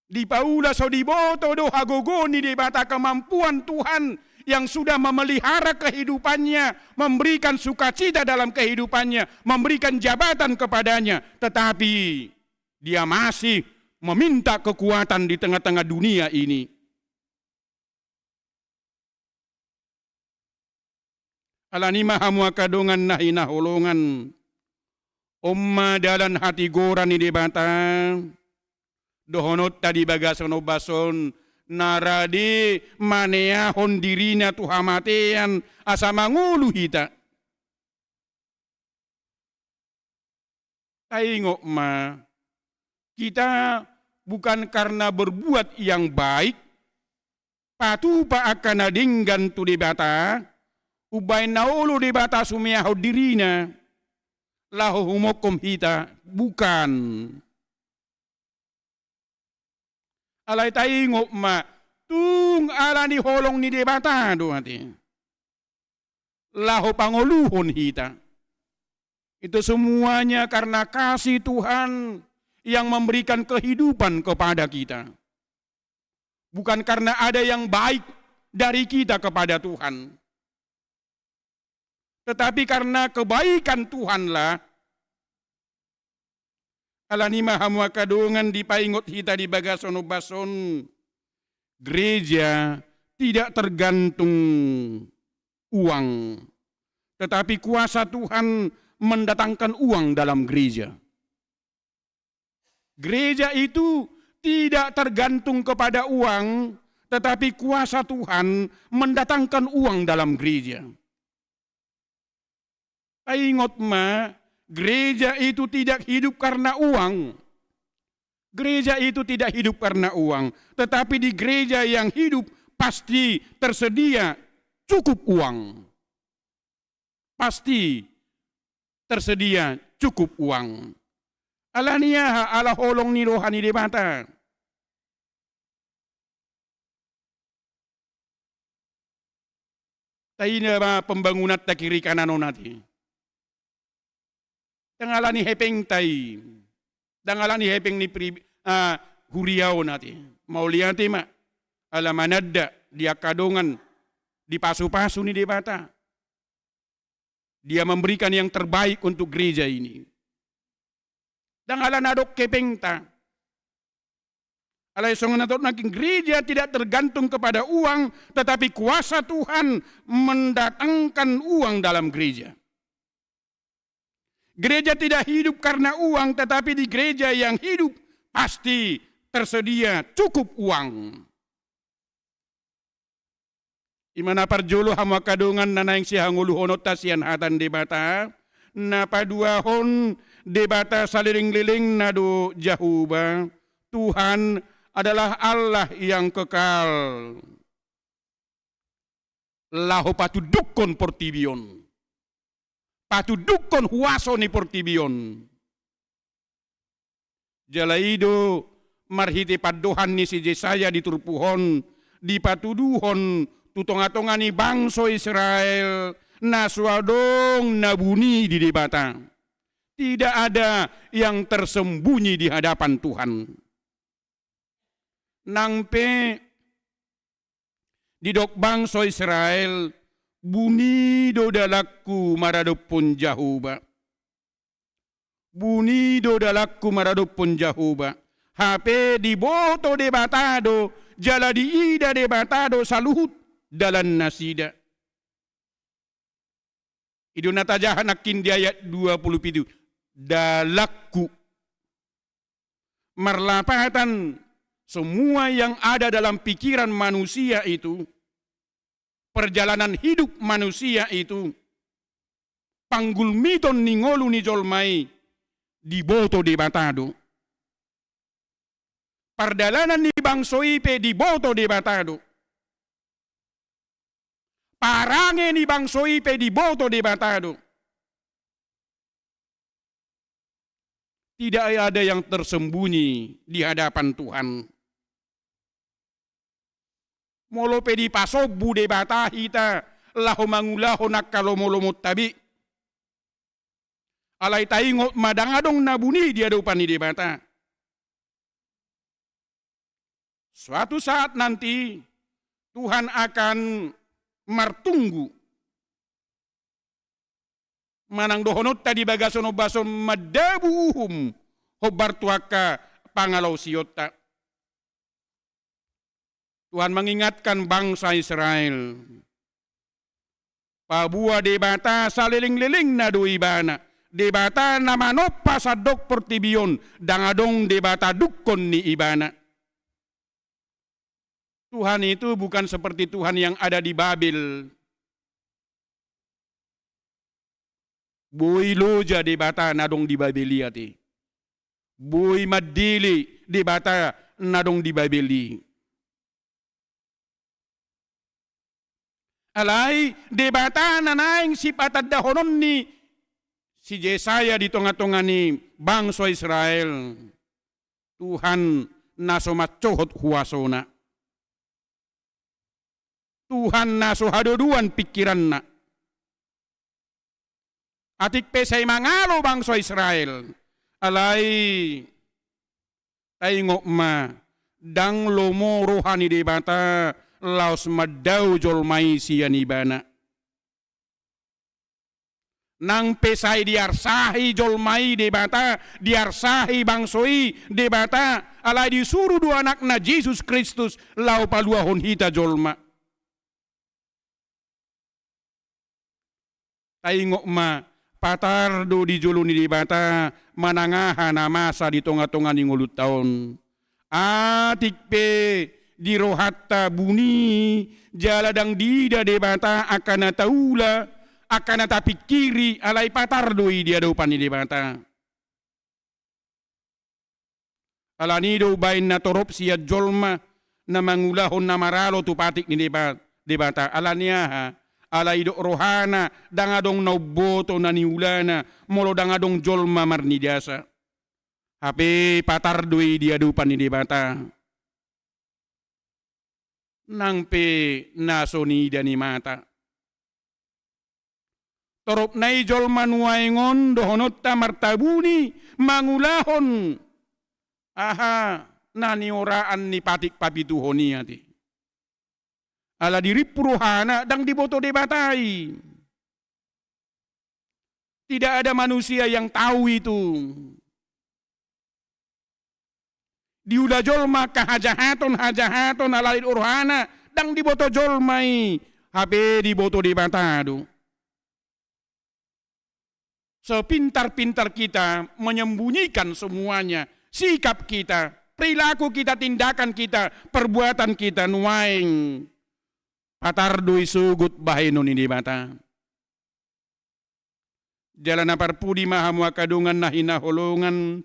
Di paula so diboto do hagogoon ni Debata, kemampuan Tuhan yang sudah memelihara kehidupannya, memberikan sukacita dalam kehidupannya, memberikan jabatan kepadanya, tetapi dia masih meminta kekuatan di tengah-tengah dunia ini. Alani i ma, hamu angka dongan na hinaholongan, on ma dalan hatigoran ni Debata, dohononta di bagasan ombas on, na rade maneahon dirina tu hamatean asa mangolu hita. Taingot ma, kita bukan karena berbuat yang baik, patupa angka na denggan tu Debata, umbahen na olo Debata sumeahon dirina, laho humongkop hita, bukan. Alai taingot ma, tung alani holong ni Debata do, ate, laho pangoluhon hita. Itu semuanya karena kasih Tuhan yang memberikan kehidupan kepada kita. Bukan karena ada yang baik dari kita kepada Tuhan. Tetapi karena kebaikan Tuhanlah, alani i ma, hamu angka dongan, dipaingot hita di bagasan ombas on, gereja tidak tergantung uang, tetapi kuasa Tuhan mendatangkan uang dalam gereja. Gereja itu tidak tergantung kepada uang, tetapi kuasa Tuhan mendatangkan uang dalam gereja. Taingot ma, gereja itu tidak hidup karena uang. Gereja itu tidak hidup karena uang, tetapi di gereja yang hidup pasti tersedia cukup uang. Pasti tersedia cukup uang. Alani aha? Ala holong ni roha ni Debata. Taida ma pembangunanta kiri kanan on, ate. Ndang alani hepengta i, ndang alani hepeng ni pri-, ah, huria on, ate. Mauliate ma, ala mananda di angka dongan, dipasupasu ni Debata. Dia memberikan yang terbaik untuk gereja ini. Ndang ala na adong hepengta. Alai songon na tadok nangkin, gereja tidak tergantung kepada uang, tetapi kuasa Tuhan mendatangkan uang dalam gereja. Gereja tidak hidup karena uang, tetapi di gereja yang hidup pasti tersedia cukup uang. I ma na parjolo, hamu angka dongan, na naeng sihangoluhononta sian hata ni Debata. Na paduahon, Debata salelenglelengna do Jahowa. Tuhan adalah Allah yang kekal. Laho patundukkon portibi on. Patundukkon huaso ni portibi on. Jala i do marhite pandohan ni si Jesaya di turpuk on, dipatuduhon tu tonga-tonga ni bangso Israel na so adong na buni di Debata. Tidak ada yang tersembunyi di hadapan Tuhan. Nang pe Didok bangso Israel, buni do dalanku maradophon Jahowa. Buni do dalanku maradophon Jahowa. Hape diboto Debata do, jala diida Debata do saluhut dalannasida. I do na tajaha nangkin di ayat dua puluh pitu. Dalanku. Marlapatan, semua yang ada dalam pikiran manusia itu, perjalanan hidup manusia itu, panggulmiton ni ngolu ni jolma i diboto Debata do. Pardalanan ni bangso i pe diboto Debata do. Parange ni bangso i pe diboto Debata do. Tidak ada yang tersembunyi di hadapan Tuhan. Molo pe dipasombu Debata hita laho mangulahon angka lomolomonta be, alai taingot ma, ndang adong na buni di adopan ni Debata. Suatu saat nanti Tuhan akan martunggu manang dohononta di bagasan ombason mandabu uhum hombar tu angka pangalaosionta. Tuhan mengingatkan bangsa Israel. Paboa Debata salelenglelengna do Ibana. Debata na manompa sandok portibi on, ndang adong Debata dungkon ni Ibana. Tuhan itu bukan seperti Tuhan yang ada di Babel. Boi loja Debata na adong di Babel i ate. Boi mandele Debata na adong di Babel i. Alai Debata na naeng sipatandahonon ni si Jesaya di tongatonga ni bangso Israel. Tuhan na so mansohot huasona. Tuhan na so hadodoan pingkiranna. Atik pe sai mangalo bangso Israel, alai taingot ma, ndang lomo roha ni Debata laos mandao jolma i sian Ibana. Nang pe sai diarsahi jolma i Debata, diarsahi bangso i Debata, alai disuru do Anakna Jesus Kristus laho paluahon hita jolma. Taingot ma, patar do di jolo ni Debata manang aha na masa di tongatonga ni ngolunta on. Atik pe di rohanta buni jala ndang diida Debata angka na taula, angka na tapingkiri, alai patar do i di adopan ni Debata. Alani do umbahen na torop sian jolma na mangulahon na maralo tu patik ni Deba-, Debata. Alani aha? Ala didok rohana, ndang adong na umboto na niulana, molo ndang adong jolma marnidasa. Hape patar do i di adopan ni Debata. Nang pe na so niida ni mata. Toropna i jolma nuaeng on dohononta martabuni mangulahon aha na nioraan ni patik papituhon i ate. Ala dirimpu rohana ndang diboto Debata i. Tidak ada manusia yang tahu itu. Diula jolma angka hajahaton, hajahaton, alai didok rohana, ndang diboto jolma i, hape diboto Debata do. Sepintar-pintar kita menyembunyikan semuanya, sikap kita, perilaku kita, tindakan kita, perbuatan kita, nuaeng patar do i sogot bahenon ni Debata. Jala na parpudi ma hamu angka dongan na hinaholongan,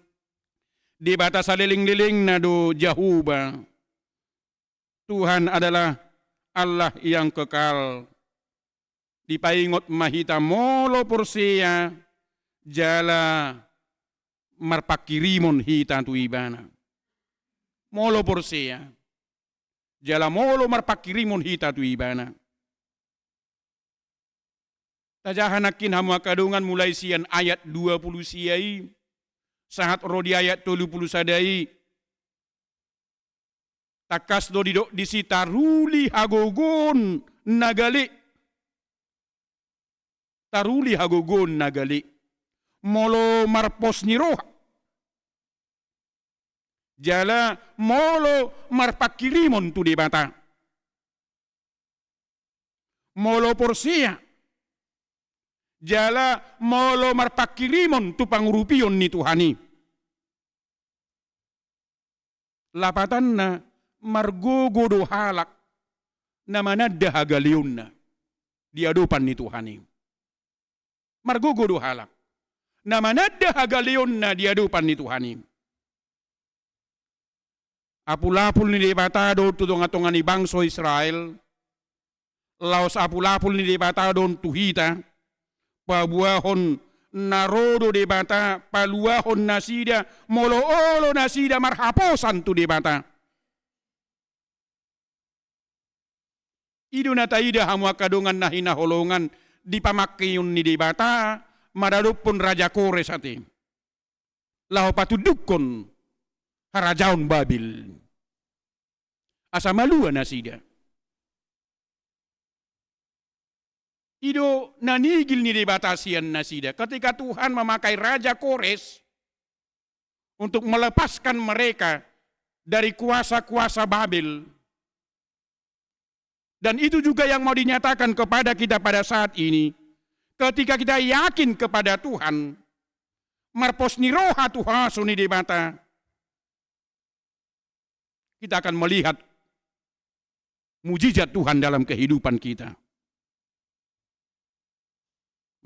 Debata salelenglelengna do Jahowa. Tuhan adalah Allah yang kekal. Dipaingot ma hita molo porsea jala marpanghirimon hita tu Ibana. Molo porsea jala molo marpanghirimon hita tu Ibana. Tajaha nangkin hamu angka dongan mulai sian ayat dua pulu sia i sahat ro di ayat tolu pulu sada i. Tangkas do didok disi taruli hagogoon na gale. Taruli hagogoon na gale. Molo marpos ni roha. Jala molo marpanghirimon tu Debata. Molo porsea. Jala molo marpanghirimon tu pangurupion ni Tuhan i. Lapatanna, margogo do halak na mananda hagaleonna di adopan ni Tuhan i. Margogo do halak na mananda hagaleonna di adopan ni Tuhan i. Apulapul ni Debata do tu tongatonga ni bangso Israel, laos apulapul ni Debata do tu hita, paboahon na ro do Debata paluahon nasida, molo olo nasida marhaposan tu Debata. I do na taida hamu angka dongan na hinaholongan di pamangkeon ni Debata maradophon Raja Kores ate. Laho patundukkon harajaon Babel. Asa malua nasida. I do na nigil ni Debata sian nasida. Ketika Tuhan memakai Raja Kores untuk melepaskan mereka dari kuasa-kuasa Babel. Dan itu juga yang mau dinyatakan kepada kita pada saat ini. Ketika kita yakin kepada Tuhan, marpos ni roha tu huaso ni Debata, kita akan melihat mujizat Tuhan dalam kehidupan kita.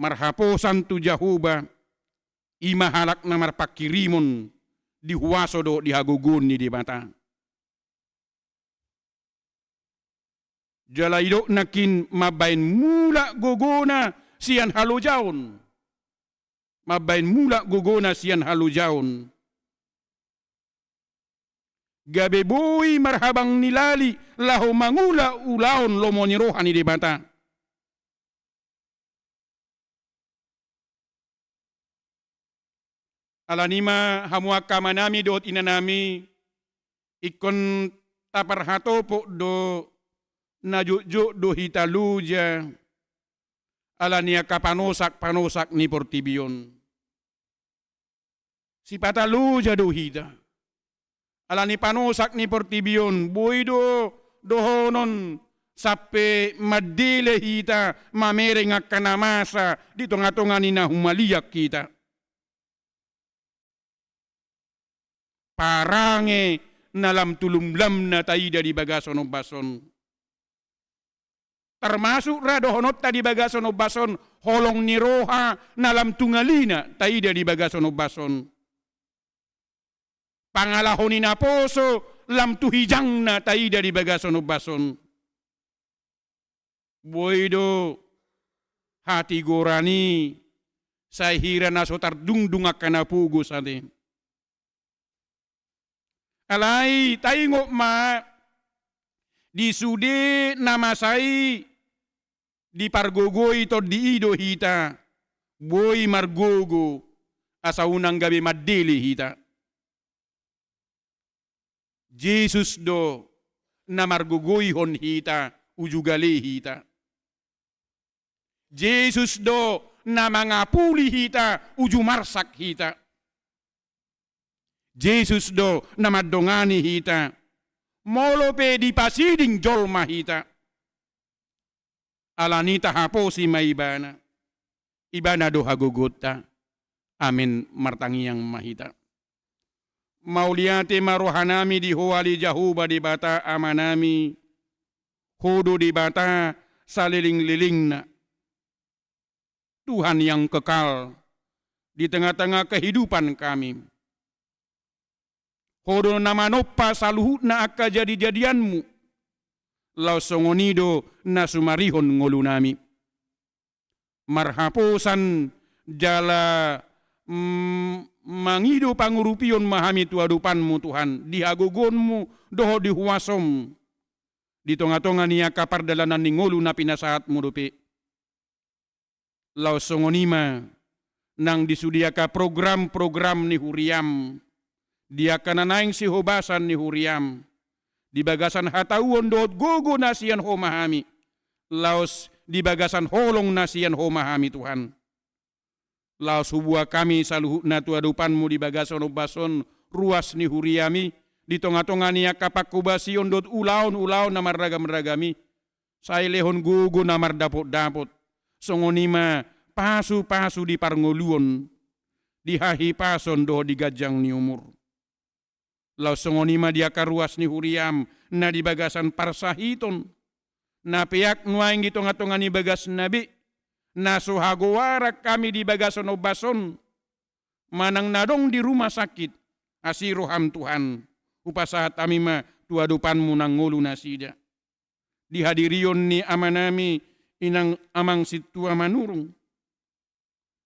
Marhaposan tu Jahowa, i ma halak na marpanghirimon di huaso dohot di hagogoon ni Debata. Jala idok nangkin mambaen mulak gogona sian halojaon. Mambaen mulak gogona sian halojaon. Gabe boi marhabang ni lali laho mangula ulaon lomo ni roha ni Debata. Alani ma hamu angka amanami dohot inanami, ingkon taparhatopot do na jotjot do hita loja, alani angka panosak-panosak ni portibi on. Sipata loja do hita. Alani panosak ni portibi on, boi do dohonon sampe mandele hita, mamereng angka na masa di tongatonga ni na humaliang hita. Parange na lam tu lumlamna taida di bagasan ombas on. Termasuk ra dohononta di bagasan ombas on, holong ni roha na lam tu ngalina taida di bagasan ombas on. Pangalaho ni naposo lam tu hijangna taida di bagasan ombas on. Boi do hatigoran i, sai hira na so tardungdung angka na pogos ate. Alai taingot ma, di sude na masa i dipargogoi tondi i do hita, boi margogo, asa unang gabe mandele hita. Jesus do na margogoihon hita uju gale hita. Jesus do na mangapuli hita uju marsak hita. Jesus do na mandongani hita, molo pe dipasiding jolma hita. Alani tahaposi ma Ibana. Ibana do hagogoonta. Amen. Martangiang ma hita. Mauliate ma rohanami di Ho ale Jahowa Debata Amanami, Ho do Debata salelenglelengna. Tuhan yang kekal di tengah-tengah kehidupan kami. Ho do na manompa saluhutna angka jadijadianmu, laos songon i do na sumarihon ngolunami. Marhaposan jala, mm, mangido pangurupion ma hami tu adopanmu, Tuhan, di hagogoonmu dohot di huasom, di tongatonga ni angka pardalanan ni ngolu na pinasahatmu dope. Laos songon i ma nang di sude angka program-program ni huriam, di angka na naeng sihobasan ni huriam, di bagasan hatauon dohot gogo na sian Ho ma hami, laos di bagasan holong na sian Ho ma hami, Tuhan. Laos huboan hami saluhutna tu adopanmu di bagasan ombas on, ruas ni huriami, di tongatonga ni angka panghobasion dohot ulaonulaon na marragamragam i, sai lehon gogo na mardapotdapot, songon i ma pasupasu di parngoluon, di hahipason dohot di ganjang ni umur. Laos songon i ma di angka ruas ni huriam na di bagasan parsahiton, na peak nuaeng di tongatonga ni bagasna be, na so hagoaran hami di bagasan ombas on, manang na adong di rumah sakit, asi roham Tuhan, hupasahat hami ma tu adopanmu nang ngolu nasida. Di hadirion ni amanami inang amang sintua Manurung,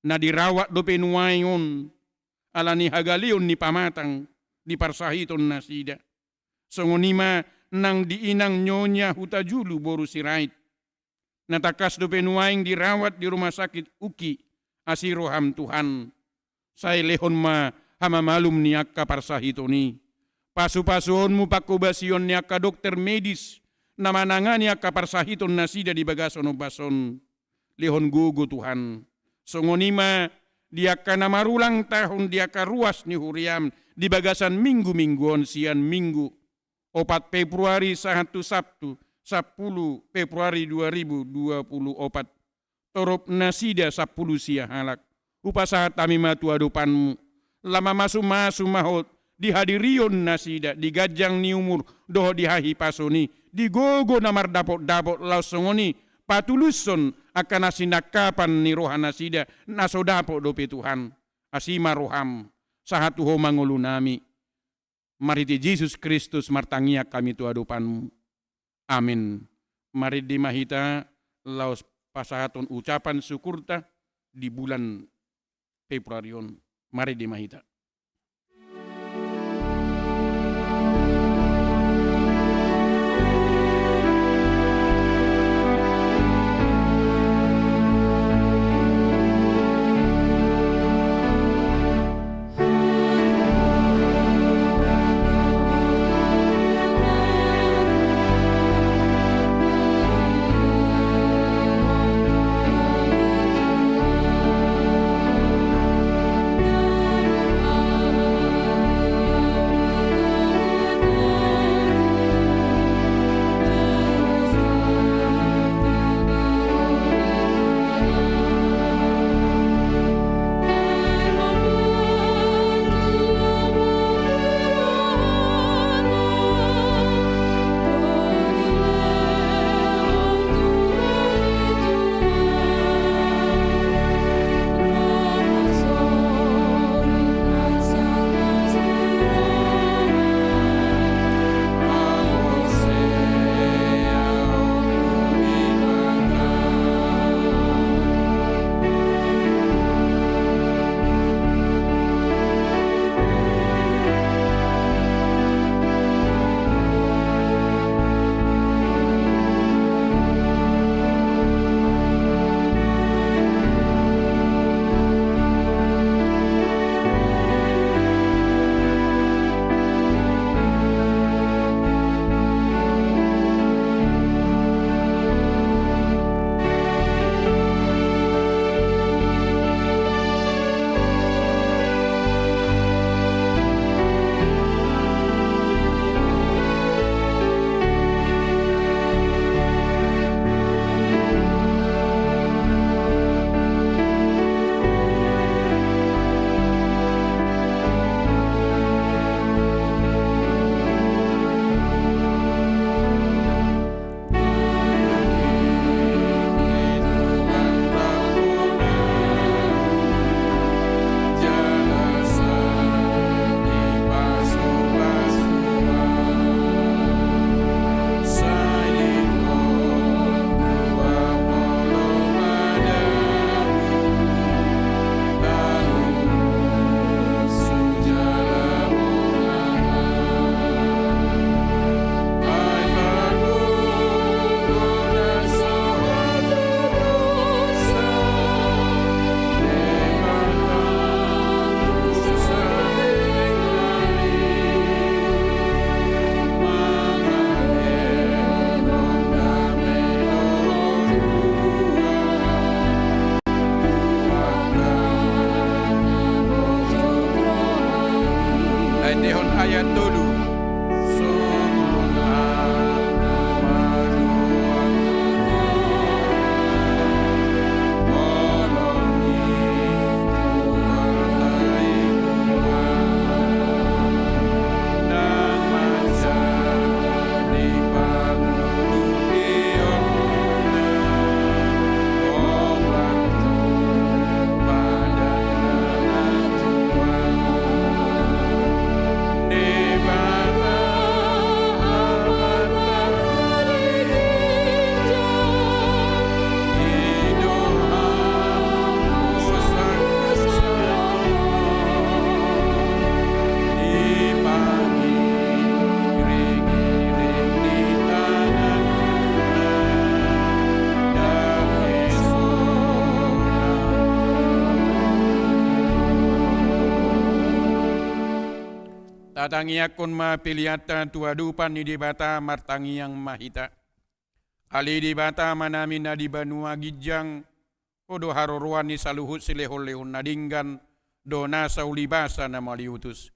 na dirawat dope nuaeng on, ala ni hagaleon ni pamatang, di parsahiton nasida. Songon i ma nang di inang Nyonya Hutajulu boru Sirait, na tangkas dope nuaeng dirawat di rumah sakit Uki, asi roham Tuhan. Sai lehon ma hamamalum ni angka parsahiton i. Pasupasuonmu panghobasion ni angka dokter medis, na manangani angka parsahiton nasida di bagasan ombas on. Lehon gogo Tuhan. Songon i ma di angka na marulang tahun di angka ruas ni huriam di bagasan minggu-minggu on sian minggu opat Februari sahat tu Sabtu sampulu Februari dua ribu dua pulu opat. Torop nasida sampulu sia halak. Hupasahat hami ma tu adopanmu. Lam mamasumasu ma Ho di hadirion nasida, di ganjang ni umur, dohot di hahipason i, di gogo na mardapotdapot laos songon i patulushon angka na sinangkapan ni roha nasida, na so dapot dope Tuhan. Asi ma roham, sahat tu Ho ma ngolunami. Marhite Jesus Kristus martangiang hami tu adopanmu. Amin. Marende ma hita laos pasahathon ucapan syukurta di bulan Februari on. Marende ma hita. Ayat tolu. Tatangiangkon ma peleanta tu adopan ni Debata. Martangiang ma hita. Ale Debata Amanami na di banua ginjang, Ho do haroroan ni saluhut silehonlehon na denggan dohot nasa ulibasa na mauliutus.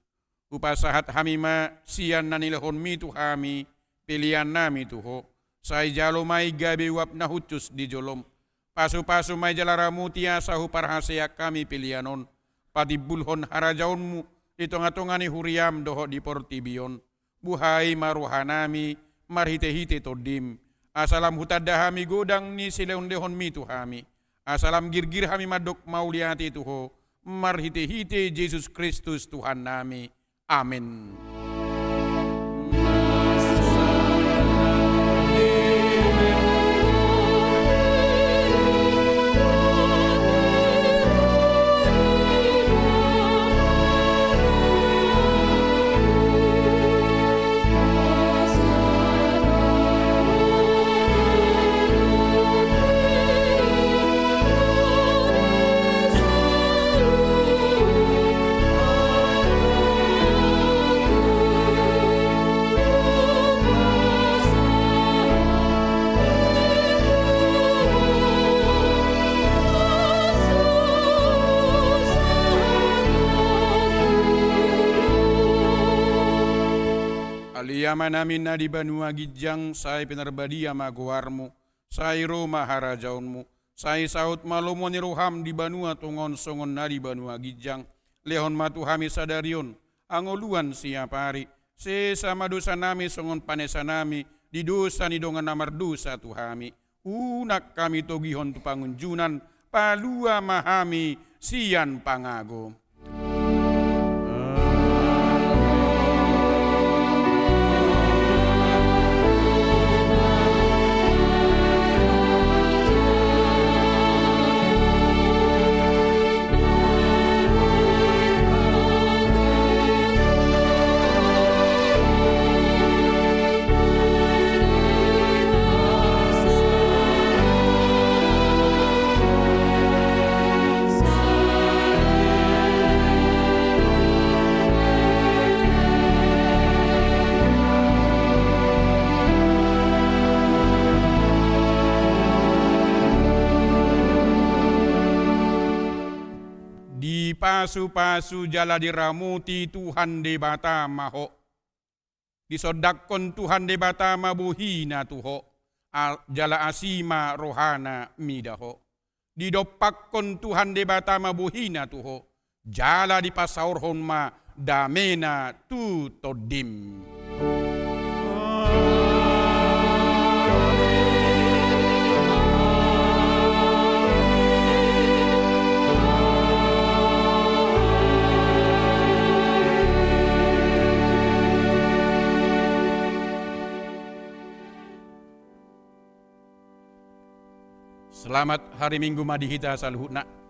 Hupasahat hami ma sian na nilehonmi tu hami peleannami tu Ho. Sai jalo ma i gabe uap na hushus di jolom. Pasupasu ma i jala ramoti asa huparhaseang hami pelean on patimbulhon harajaonmu di tongatonga ni huriam dohot di portibi on. Buhai ma rohanami marhitehite Tondim, asa lam hutanda hami godang ni silehonlehonmi tu hami, asa lam girgir hami mandok mauliate tu Ho, marhitehite Jesus Kristus Tuhannami. Amen. Ale Amanami na di banua ginjang, sai pinarbadia ma goarmu, sai ro ma harajaonmu, sai saut ma lomo ni roham di banua tonga on songon na di banua ginjang. Lehon ma tu hami sadari on hangoluan siapari. Sesa ma dosanami songon panesanami di dosa ni dongan na mardosa tu hami. Unang hami togihon tu pangunjunan, palua ma hami sian pangago. Dipasupasu jala diramoti Tuhan Debata ma ho. Disondangkon Tuhan Debata ma bohina tu ho, a-, jala asi ma rohana mida ho. Didompakkon Tuhan Debata ma bohina tu ho, jala dipasaorhon ma damena tu tondim. Selamat hari Minggu ma di hita saluhutna.